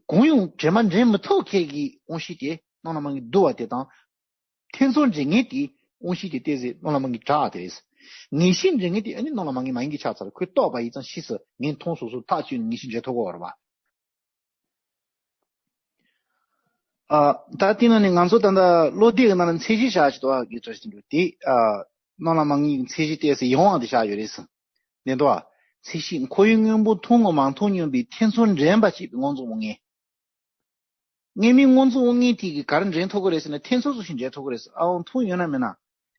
གང་ཡང་དྲན་པ་འདྲེན་མི་ཐུབ་མཁན་གྱི་དབང་ཤེས་དེ་སྣང་ལ་མ་ངེས་འདུལ་བ་དེ་དང་། ཐེ་ཚོམ་འདྲེན་མཁན་དེ་དབང་ཤེས་དེ་ཏོག་ཙམ་སྣང་ལ་མ་ངེས་དྲན་དེ་རེད། ངེས་ཤེས་འདྲེན་མཁན་དེ་ཨ་ནི་སྣང་ལ་མ་ངེས་མ་ཡིན་གྱི་ཆགས་ཚར། ཁོས་རྟོགས་པ་ཡིན་ཙང་ཕྱིས་སུ་ངས་མཐོང་སོང་ཟེར་ཐག་གཅོད་ནས་ངེས་ཤེས་འདྲེན་ཐུབ་ཀྱི་ཡོད་རེད་བ། ཨ། ད་དེ་ནང་ནས་ང་ཚོ་ད་ལྟ་བློ་འདས་ཀྱི་ནང་ལ་མཚན་གཞི་བཞག་ཅིག་འདུག་བ། དགེ་བཀྲ་ཤིས་དོན་གྲུབ། དེ་ཨ་སྣང་ལ་མ་ངེས་ཀྱི་མཚན་གཞི་ཏོག་ཙམ་ཡང་དེ་བཞག་ཡོད་རེད་ཟེར། ནས་འདུག་བ། མཚན་གཞི། ཁོར་ཡུག་སྔོན་པོ་མཐོང་ངོ་མ་མཐོང་སྙམ་པའི་ཐེ་ཚོམ་འདྲེན་པ་བྱེད་པའི་མངོན་རྫོགས་དབང་མངོན། སྔོན་མའི་མངོན་རྫོགས་དབང་མངོན་དེ་གིས་ག་རེ་འདྲེན་ཐུབ་ཀྱི་རེད་ཟེར་ན། ཐེ་ཚོམ་ཙམ་ཞིག་འདྲེན་ཐུབ་ཀྱི་རེད་ཟེར། ཨ་འོ་མཐོང་ཡོད་ན་མེད་ན།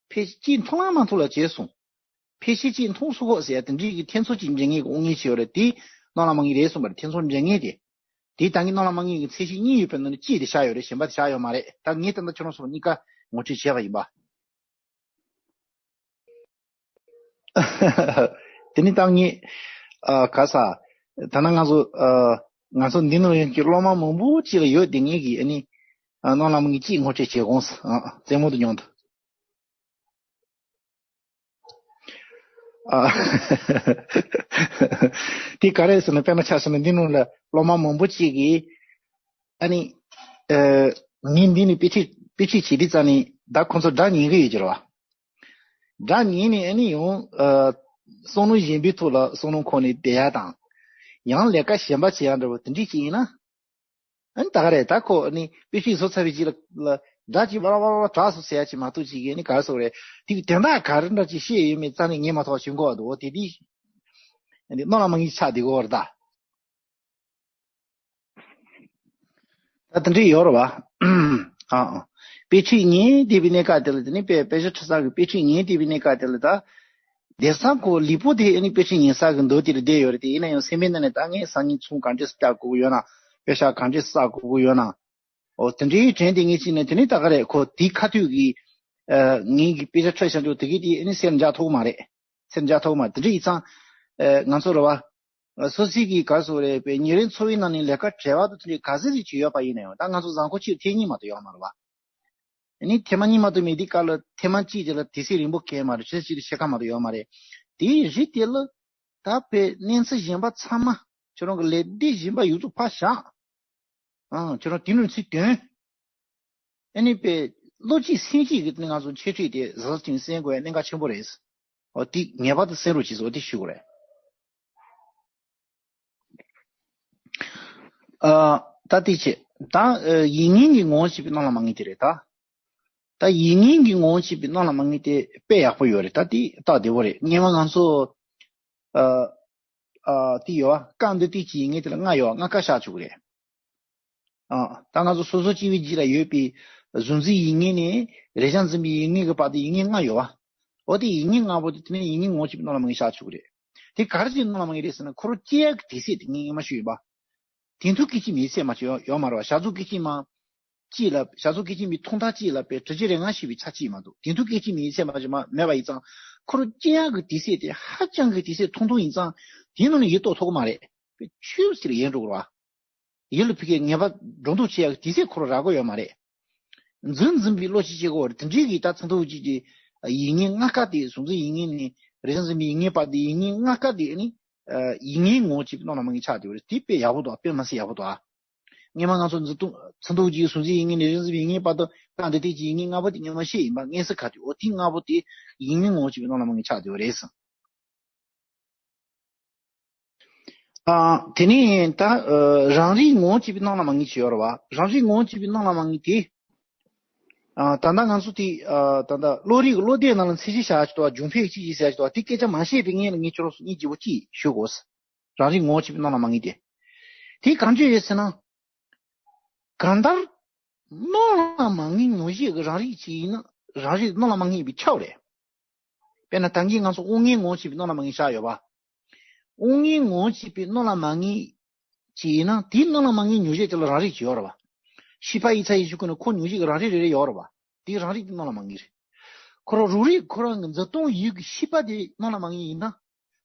ཕལ་ཆེར་མཐོང་ལ་མ་མཐོང་ལ་བྱས་སོང་། ཕལ་ཆེར་ཅིག་མཐོང་སོང་ཟེར་ཡ་དེ་འདྲའི་གི་ཐེ་ཚོམ་ཅིག་འདྲེན་མཁན་གྱི་དབང་མངོན་ཅིག་ཡོད་རེད། དེ་སྣང་ལ་མ་ངེས་རེད་གསུངས་པ་རེད། ཐེ་ཚོམ་འདྲེན་མཁན་དེ། དེ་ད་གིན་སྣང་ལ་མ་ངེས་ཀྱི་མཚན་གཞི་གཉིས་ཡོད་པའི་ནང་ནས་གཅིག་དེ་བཞག་ཡོད་རེད། གཞན་པ་དེ་བཞག་ཡོད་མ་རེད། ད་ངས་ད་ལྟ་ཁྱོད་རང་གསུངས་པ་གཉིས་ཀ་ངོ་སྤྲོད་བྱས་པ་ཡིན་པ། དེ་ནི་ད་ངས་ཨ་ག་ས། ད་ནང་ང་ཚོ་ཨ་ང་ཚོ་འདི་ནང་ཡོད་ཀྱི་སློབ་མ་མང་པོ་ཅིག་ལ་ཡོད་དེ། ངས་ཀྱི་ཨ་ནི་ཨ་སྣང་ལ་མ་ངེས་གཅིག་ངོ་སྤྲོད་བྱེད་དགོངས། ཨ་རྩེད་མོ་དུ་མྱོང་དུ། ཨ། དེ་ག་རེ་ཟེར་ན། དཔེར་ན་ཆ་བཞག་ན་འདི་ནང་ལ་སློབ་མ་མང་པོ་ཅིག་གིས་ཨ་ནི་ཨ་ངས་འདི་ནས་དཔེ་ཁྲིད་དཔེ་ཁྲིད་བྱེད་དུས་ཙང་ནས་ད་ཁོང་ཚོ་སྒྲ་ཉན་གི་ཡོད་ཀྱི་རེད་བ། སྒྲ་ཉན་ནས་ཨ་ནི་ཡང་ཨ་བསམ་བློ་གཞན་པའི་ཐོག་ལ་བསམ་བློ་འཁོར་ནས་བསྡད་ཡ་དང་། ཡང་ལས་ཀ་གཞན་པ་བྱེད་ཡ་འདྲ་བོ་དེ་འདྲས་ཅིག་ཡིན་ན། ཨ་ནི་ད་ག་རེད། ད་ཁོ་ཨ་ནི་དཔེ་ཁྲིད་བཟོ་ཚར་བའི་རྗེས་ལ་ལ་སྒྲ་ཅིག་བར་བར་བར་གྲགས་སོང་ཟེར་ཡ་ཅིག་མ་གཏོགས་ཅིག་གིས་ཨ་ནི་ག་རེ་ཟེར་དགོས་རེད། དེ་གི་དོན་དག་ག་རེ་འདྲ་ཅིག་བཤད་ཡོད་མེད་རྩ་ནས་ངས་མ་ཐོག་ཤེས་གོ་བ་འདུག་འོ་དེ་དུས་ཨ་ནི་སྣང་ལ་མ་ངེས་ཆགས་བསྡད་གོ་བ་རེད་ད། ད་དེ་འདྲ་ཡོད་རེད་བ། ཨ་ཨ། དཔེ་ཁྲིད་ཉན་བསྡད་པའི་གནས་སྐབས་དེ་ལ་དེ་ནི་དཔེ་དཔེ་ཆ་ཁྲིད་ས་གི་དཔེ་ཁྲིད་ཉན་བསྡད་པའི་གནས་སྐབས་དེ་ལ་ད། བསྡད་ས་ཁོ་ལུས་པོ་དེ་ཨ་ནི་དཔེ་ཁྲིད་ཉན་ས་གི་མདོ་དེ་ལ་བསྡད་ཡོད་རེད་དེ། ཡིན་ན་ཡང་སེམས་པའི་ནང་ནས་ད་ངས་སང་ཉིན་ཚོང་ག་འདྲས་སེ་རྒྱག་དགོས་ཀྱི་ཡོད་ན། པེ་ཤག་ག་འདྲས་སེ་བསགས་དགོས་ཀྱི་ཡོད་ན། འོ་དེ་འདྲའི་དྲན་དེ་ངས་ཅི་ནས་དེ་ནི་ད་ག་རེད། ཁོ་དེའི་ཁ་ཐུག་གི་ཨ་ངའི་གི་དཔེ་ཆ་ཁྲིད་བཞག་འདུག་དེ་གི་དེ་ཨ་ནི་སེམས་འཇགས་ཐུབ་ཀྱི་མ་རེད། སེམས་འཇགས་ཐུབ་ཀྱི་མ་རེད། དེ་འདྲ་ཡིན་ཙང་། ཨ་ང་ཚོ་རེད་བ། སོ་སོའི་གི་ག་རེ་ཟེར་དགོས་རེད། པའི་ཉིན་རེའི་འཚོ་བའི་ནང་ནས་ལས་ཀ་བྲེལ་བ་དང་དེ་འདྲའི་ག་ཚོད་ཅིག་ཡོད་པ་ཡིན་ན་ཡང་། ད་ང་ཚོ་གཟའ་འཁོར་གཅིག་ཐེངས་གཉིས་མ་གཏོགས་ཡོད་མ་རེད་བ། ཨ་ནི་ཐེངས་མ་གཉིས་མ་གཏོགས་མེད་དུས་སྐབས་ལ་ཐེངས་མ་གཅིག་དེ་ལ་དུས་ཚོད་རིང་པོ་གས་མ་རེད། ཆུ་ཚོད་གཅིག་ལ་ཕྱེད་ཀ་མ་གཏོགས་ཡོད་མ་རེད། དེའི་རིང་དེ་ལ་ད་པའི་གནས་ཚུལ་གཞན་པ་ཚང་མ་ཁྱོད་རང་གི་ལས་སྡེ་གཞན་པ་ཡོངས་རྫོགས་ཕར་བཞག་ཨང་། ཁྱོད་རང་དེ་ནས་ཚུར་ཐོན། ཨ་ནི་པའི་བློ་གཅིག་སེམས་གཅིག་གིས་ང་ཚོ་འཆད་ཁྲིད་དེ་གཟབ་གཟབ་ཅིག་གསན་དགོས་ཡ་གནད་འགག་ཆེན་པོ་རེད། འོ་དེ་ངེས་པར་དུ་གསན་རོགས་གྱིས། འོ་དེ་ཞུ་དགོས་རེད། ཨ། ད་དེ་བྱས། ད་ཨ་ཡིད་བརྙན་གྱི་ངོ་བོ་བྱས་པའི་སྣང་ལ་མ་ངེས་དེ་རེད་ད། ད་ཡིད་བརྙན་གྱི་ངོ་བོ་བྱས་པའི་སྣང་ལ་མ་ངེས་དེ་དཔེ་ཡག་པོ་ཡོད་རེད། ད་དེ་སྟབས་བདེ་བོ་རེད། སྔོན་མ་ང་ཚོ་ཨ་ཨ་དེ་ཡོད་བ། སྐབས་འདི་དུས་ཀྱི་ཡིད་བརྙན་དེ་ལ་ལྔ་ཡོད་བ། ལྔ་ཀ་བཞག་ཆོག་གི་རེད། ཨ། ད་ང་ཚོ་སོ་སོ་སྐྱེ་བོའི་རྒྱུད་ལ་ཡོད་པའི་གཟུང་འཛིན་ཡིད་བརྙན་ནས་རེག་བྱ་འཛིན་པའི་ཡིད་བརྙན་གྱི་བར་དུ་ཡིད་བརྙན་ལྔ་ཡོད་བ། འོ་དེ་ཡིད་བརྙན་ལྔ་པོ་དེ་དེ་ནས་ཡིད་བརྙན་ངོ་བོ་བྱས་པའི་སྣང་ལ་མ་ངེས་བཞག་ཆོག་གི་རེད། དེ་ག་རེ་བྱས་སྣང་ལ་མ་ངེས་རེད་ཟེར་ན། ཁོ་རང་སྐྱེ་ཡག་གི་དུས་ཚོད་དེ་ངས་སྔོན་མ་ཞུས་ཡོད་པ། དེང་དུས་སྐད་ཅིག་མིན་ཚད་མ་ཅིག་ཡོད་ཡོད་མ་རེད་བ། བྱ་རྫོགས་སྐད་ཅིག་མ་གཅིག་ལ། བྱ་རྫོགས་སྐད་ཅིག་མའི་ཐོག་མཐའ་གཅིག་ལ་པའི་དྲི་ཆབ་རེ་ལྔ་ཞེས་པའི་ཆ་གཅིག་མ་གཏོགས། དེང་དུས་སྐད་ཅིག་མིན་ཚད་མ་ཅིག་མ་མེད་པ་ཡིན་ཙང་། ཁོ་རང་སྐྱེ་ཡག་གི་དུས་ཚོད་དེ་ཧ་ཅང་གི་དུས་ཚོད་ཐུང་ཐུང་ཡིན་ཙང་། དེའི་ནང་ནས་ཡིད་རྟོགས་ཐུབ་ཀྱི་མ་རེད། པའི་ཆུ་ཟེར་ཡལ་འགྲོ་གི་རེད་བ། ཡིད་ལ་ཕ་གིའི་ངེས་པ་སྒྲོ་འདོགས་ཆད་ཡག་གི་དུས་ཚོད་ཁོ་རང་རག་གི་ཡོད་མ་རེད། འཛིན་འཛིན་པའི་བློ་ཅིག་སྐྱེ་གི་ཡོད་རེད། དེ་འདྲའི་གི་ད་ཚ་ཐུག་ཅིག་གི་ཡིད་བརྙན་ལྔ་ཀ་དེ། གཟུང་འཛིན་ཡིད་བརྙན་ནས་རེག་བྱ་འཛིན་པའི་ཡིད་བརྙན་བར་དུ་ཡིད་བརྙན་ལྔ་ཀ་དེ་ནི་ཡིད་བརྙན་ངོ་བོ་བྱས་པའི་སྣང་ལ་མ་ངེས་ཆགས་བསྡད་ཡོད་རེད། དེ་དཔེ་ཡག་པོ་འདུག་དཔེ་མི་སྲིད་ཡག་པོ་འདུག་སྔོན་མ་ང་ཚོ་འཛིན་སྟངས་ཚ་ཐུག་ཅིག་གི་གཟུང་འཛིན་ཡིད་བརྙན་ནས་རེག་བྱ་འཛིན་པའི་ཡིད་བརྙན་བར་དུ་སྐབས་འདི་དུས་ཀྱི་ཡིད་བརྙན་ལྔ་པོ་དེ་སྔོན་མ་བཤད་ཡིན་པ། མངོན་གསལ་ག་དུས། འོ་དེ་ལྔ་པོ་དེ་ཡིད་བརྙན་ངོ་བོ་བྱས་པའི་སྣང་ལ་མ་ངེས་ཆགས་བསྡད་ཡོད་རེད། ཨ། དེ་ནས་ད་ཨ་རང་རིག་ངོ་བོ་བྱས་པའི་སྣང་ལ་མ་ངེས་ཅིག་ཡོད་རེད་བ། རང་རིག་ངོ་བོ་བྱས་པའི་སྣང་ལ་མ་ངེས་དེ། ཨ། ད་ལྟ་ང་ཚོ་དེ་ཨ་ད་ལྟ་བློ་རིག་གི་བློ་ཟླའི་ནང་ལ་མཚན་གཞི་བཞག་ཡག་ཅིག་འདུག་བ། འབྱུང་འཕེལ་གྱི་དཔྱད་ཞེས་བྱ་ཡག་ཅིག་འདུག་བ། དེ་སྐད་ཆ་མ་བཤད་པའི་སྔོན་ལ་ངས་ཁྱོད་རང་ཚོ་གཉིས་བརྗེ་པོ་གཅིག་ཞུ་དགོས། རང་རིག་ངོ་བོ་བྱས་པའི་སྣང་ལ་མ་ངེས་དེ། དེ་གང་ཅི་རེད་ཟེར་ན། གང་ལྟར་སྣང་ལ་མ་ངེས་མྱོང་བྱེད་ཀྱི་རང་རིག་ཅིག་ཡིན་ན་རང་རིག་སྣང་ལ་མ་ངེས་པས་ཁྱབ་རེད། དཔེར་ན་ད་གིན་ང་ཚོ་དབུགས་ངལ་ངོ་བོ་བྱས་པའི་སྣང་ལ་མ་ངེས་བཞག་ཡོད་པ། དབུགས་ངལ་ངོ་བོ་བྱས་པའི་སྣང་ལ་མ་ངེས་ཅིག་ཡིན་ན། དེའི་སྣང་ལ་མ་ངེས་མྱོང་བྱེད་དེ་ལ་རང་རིག་ཅིག་ཡོད་རེད་པ། ཤེས་པ་ཡིན་ཚ་ཡིན་ཞུ་ཁུལ་ནས་ཁོ་མྱོང་བྱེད་ཀྱི་རང་རིག་རེ་རེ་ཡོད་རེད་པ། དེའི་རང་རིག་དེ་སྣང་ལ་མ་ངེས་རེད། ཁོ་རང་རང་རིག་ཁོ་རང་གི་འཛིན་སྟངས་ཡུལ་གྱི་ཤེས་པ་དེ་སྣང་ལ་མ་ངེས་ཡིན་ན།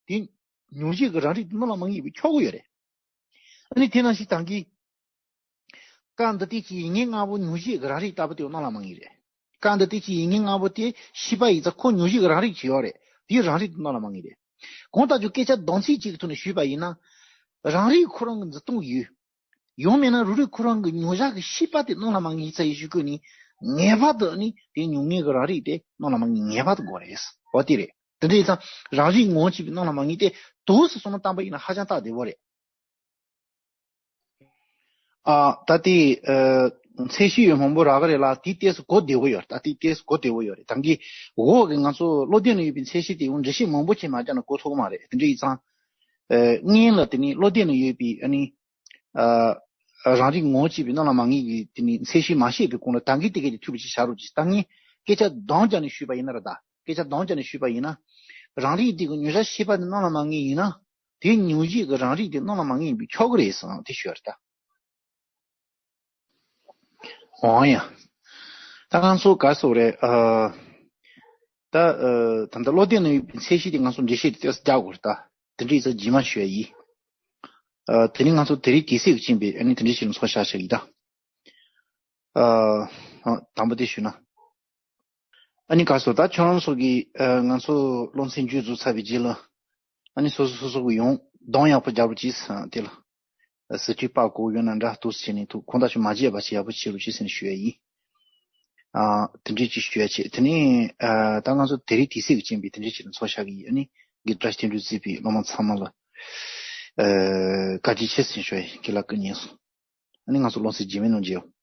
དེ་མྱོང་བྱེད་ཀྱི་རང་རིག་དེ་སྣང་ལ་མ་ངེས་པས་ཁྱབ་ཀྱི་ཡོད་རེད། ཨ་ནི་དེ་ནང་བཞིན་ད་གིན། སྐབས་འདི་དུས་ཀྱི་ཡིད་བརྙན་ལྔ་པོ་མྱོང་བྱེད་ཀྱི་རང་རིག་ལྟ་བུ་དེ་སྣང་ལ་མ་ངེས་རེད། སྐབས་འདི་དུས་ཀྱི་ཡིད་བརྙན་ལྔ་པོ་དེ་ཤེས་པ་ཡིན་ཙང་ཁོ་མྱོང་བྱེད་ཀྱི་རང་རིག་ཅིག་ཡོད་རེད། དེའི་རང་རིག་དེ་སྣང་ལ་མ་ངེས་རེད། གང་ལྟར་ཀྱང་སྐད་ཆ་གདངས་ཚིག་གཅིག་གི་ཐོག་ནས་ཞུས་པ་ཡིན་ན། རང་རིག་ཁོ་རང་གི་འཛིན་སྟངས་ཡུལ། ཡང་མིན་ན་རང་རིག་ཁོ་རང་གི་མྱོང་བྱ་གི་ཤེས་པ་དེ་སྣང་ལ་མ་ངེས་ཚ་ཡིན་ཞུ་ཁུལ་ནས། ངེས་པར་དུ་ནི་དེ་མྱོང་བྱེད་ཀྱི་རང་རིག་དེ་སྣང་ལ་མ་ངེས་ངེས་པར་དུ་དགོས་རེད། འོ་དེ་རེད། དེ་འདྲ་ཡིན་ཙང་རང་རིག་ངོ་བོ་བྱས་པའི་སྣང་ལ་མ་ངེས་དེ་འདུག་སེ་བསམ་བློ་བཏང་པ་ཡིན་ན་ཧ་ཅང་སྟབས་བདེ་བོ་རེད། ཨ། ད་དེ་ཨ་མཚན་གཞི་ཡང་མང་པོ་རག་གི་རེད་ལ། དེ་ཏོག་ཙམ་གོ་བདེ་བོ་ཡོད་རེད། ད་དེ་ཏོག་ཙམ་གོ་བདེ་བོ་ཡོད་རེད། ད་གིན་འོག་གི་ང་ཚོ་བློ་ལྡན་ན་ཡོད་པའི་མཚན་གཞི་དེ་ཡང་འགྲེལ་བཤད་མང་པོ་བྱས་མ་བརྒྱབ་ན་གོ་ཐུབ་ཀྱི་མ་རེད། དེ་འདྲ་ཡིན་ཙང་། ཨ། སྔོན་ལ་དེ་ནི་བློ་ལྡན་ན་ཡོད་པའི་ཨ་ནི་ཨ་རང་རིག་ངོ་བོ་བྱས་པའི་སྣང་ལ་མ་ངེས་ཀྱི་དེ་ནི་མཚན་གཞི་མ་བཤད་པའི་གོང་ལ། ད་གིན་དེ་གས་དེ་འཐུས་པ་ཅིག་བྱ་རོགས་གྱིས། ད་ངས་སྐད་ཆ་གདངས་བརྒྱབ་ནས་ཞུས་པ་ཡིན་ན་ར། ད་སྐད་ཆ་གདངས་བརྒྱབ་ནས་ཞུས་པ་ཡིན་ན། རང་རིག་དེ་གི་མྱོང་བྱ་ཤེས་པ་དེ་སྣང་ལ་མ་ངེས་ཡིན་ན། དེ་མྱོང་བྱེད་ཀྱི་རང་རིག་དེ་སྣང་ལ་མ་ངེས་པས་ཁྱབ་ཀྱི་རེད་ཟེར་དེ་ཞུ་ཡ་རེད་ད། འོང་ཡ། ད་ང་ཚོ་ག་རེ་ཟེར་དགོས་རེད། ཨ། ད་ཨ་ད་ལྟ་བློ་ལྡན་ན་ཡོད་པའི་མཚན་གཞི་དེ་ང་ཚོ་འགྲེལ་བཤད་དེ་ཏོག་ཙམ་རྒྱག་དགོས་རེད་ད། དེ་འདྲ་ཡིན་ཙང་རྗེས་མ་ཞུ་ཡ་ཡིན། ཨ། དེ་ནི་ང་ཚོ་དེ་རིང་དུས་ཚོད་ཀྱིས་བཅིངས་པས་ཨ་ནི་དེ་འདྲ་ཞིག་ལ་ཚོགས་བཞག་བཞག་གི་ད། ཨ། དང་པོ་དེ་ཞུས་ན། ཨ་ནི་ག་རེ་ཟེར། ད་ཁྱོད་རང་ཚོ་གིས་ཨ་ང་ཚོ་སློབ་ཚན་མཇུག་རྫོགས་ཚར་བའི་རྗེས་ལ། ཨ་ནི་སོ་སོ་སོ་སོ་གི་ཡང་གདངས་ཡག་པོ་རྒྱག་རོགས་གྱིས། དེ་ལ་ཟུར་ཁྲིད་པར་གོ་ཡོད་ན་འདྲ་འདུག་སེ་བྱས་ནས་ཐུགས་ཁོང་ད་ཆུ་མ་བརྗེད་པ་ཞིག་ཡག་པོ་བྱེད་རོགས་གྱིས་ཟེར་ནས་ཞུ་ཡ་ཡིན། ཨ། དེ་འདྲས་ཅིག་ཞུ་ཡ་བྱས། དེ་ནས་ཨ་ད་ང་ཚོ་དེ་རིང་དུས་ཚོད་ཀྱིས་བཅིངས་པས་དེ་འདྲས་ཅིག་ལ་ཚོགས་བཞག་གི་ཡིན། ཨ་ནི་གི་བཀྲ་ཤིས་དོན་གྲུབ་གཙོས་པའི་སློབ་མ་ཚང་མ་ལ་ཨ་བཀའ་དྲིན་ཆེ་ཟེར་ཞུ་ཡ་ཡིན། ཁྱེད་ལ་སྐུ་ཉེ་སོང་། ཨ་ནི་ང་ཚོ་སློབ་ཚན་རྗེས་མའི་ནང་མཇལ་ཡོང་།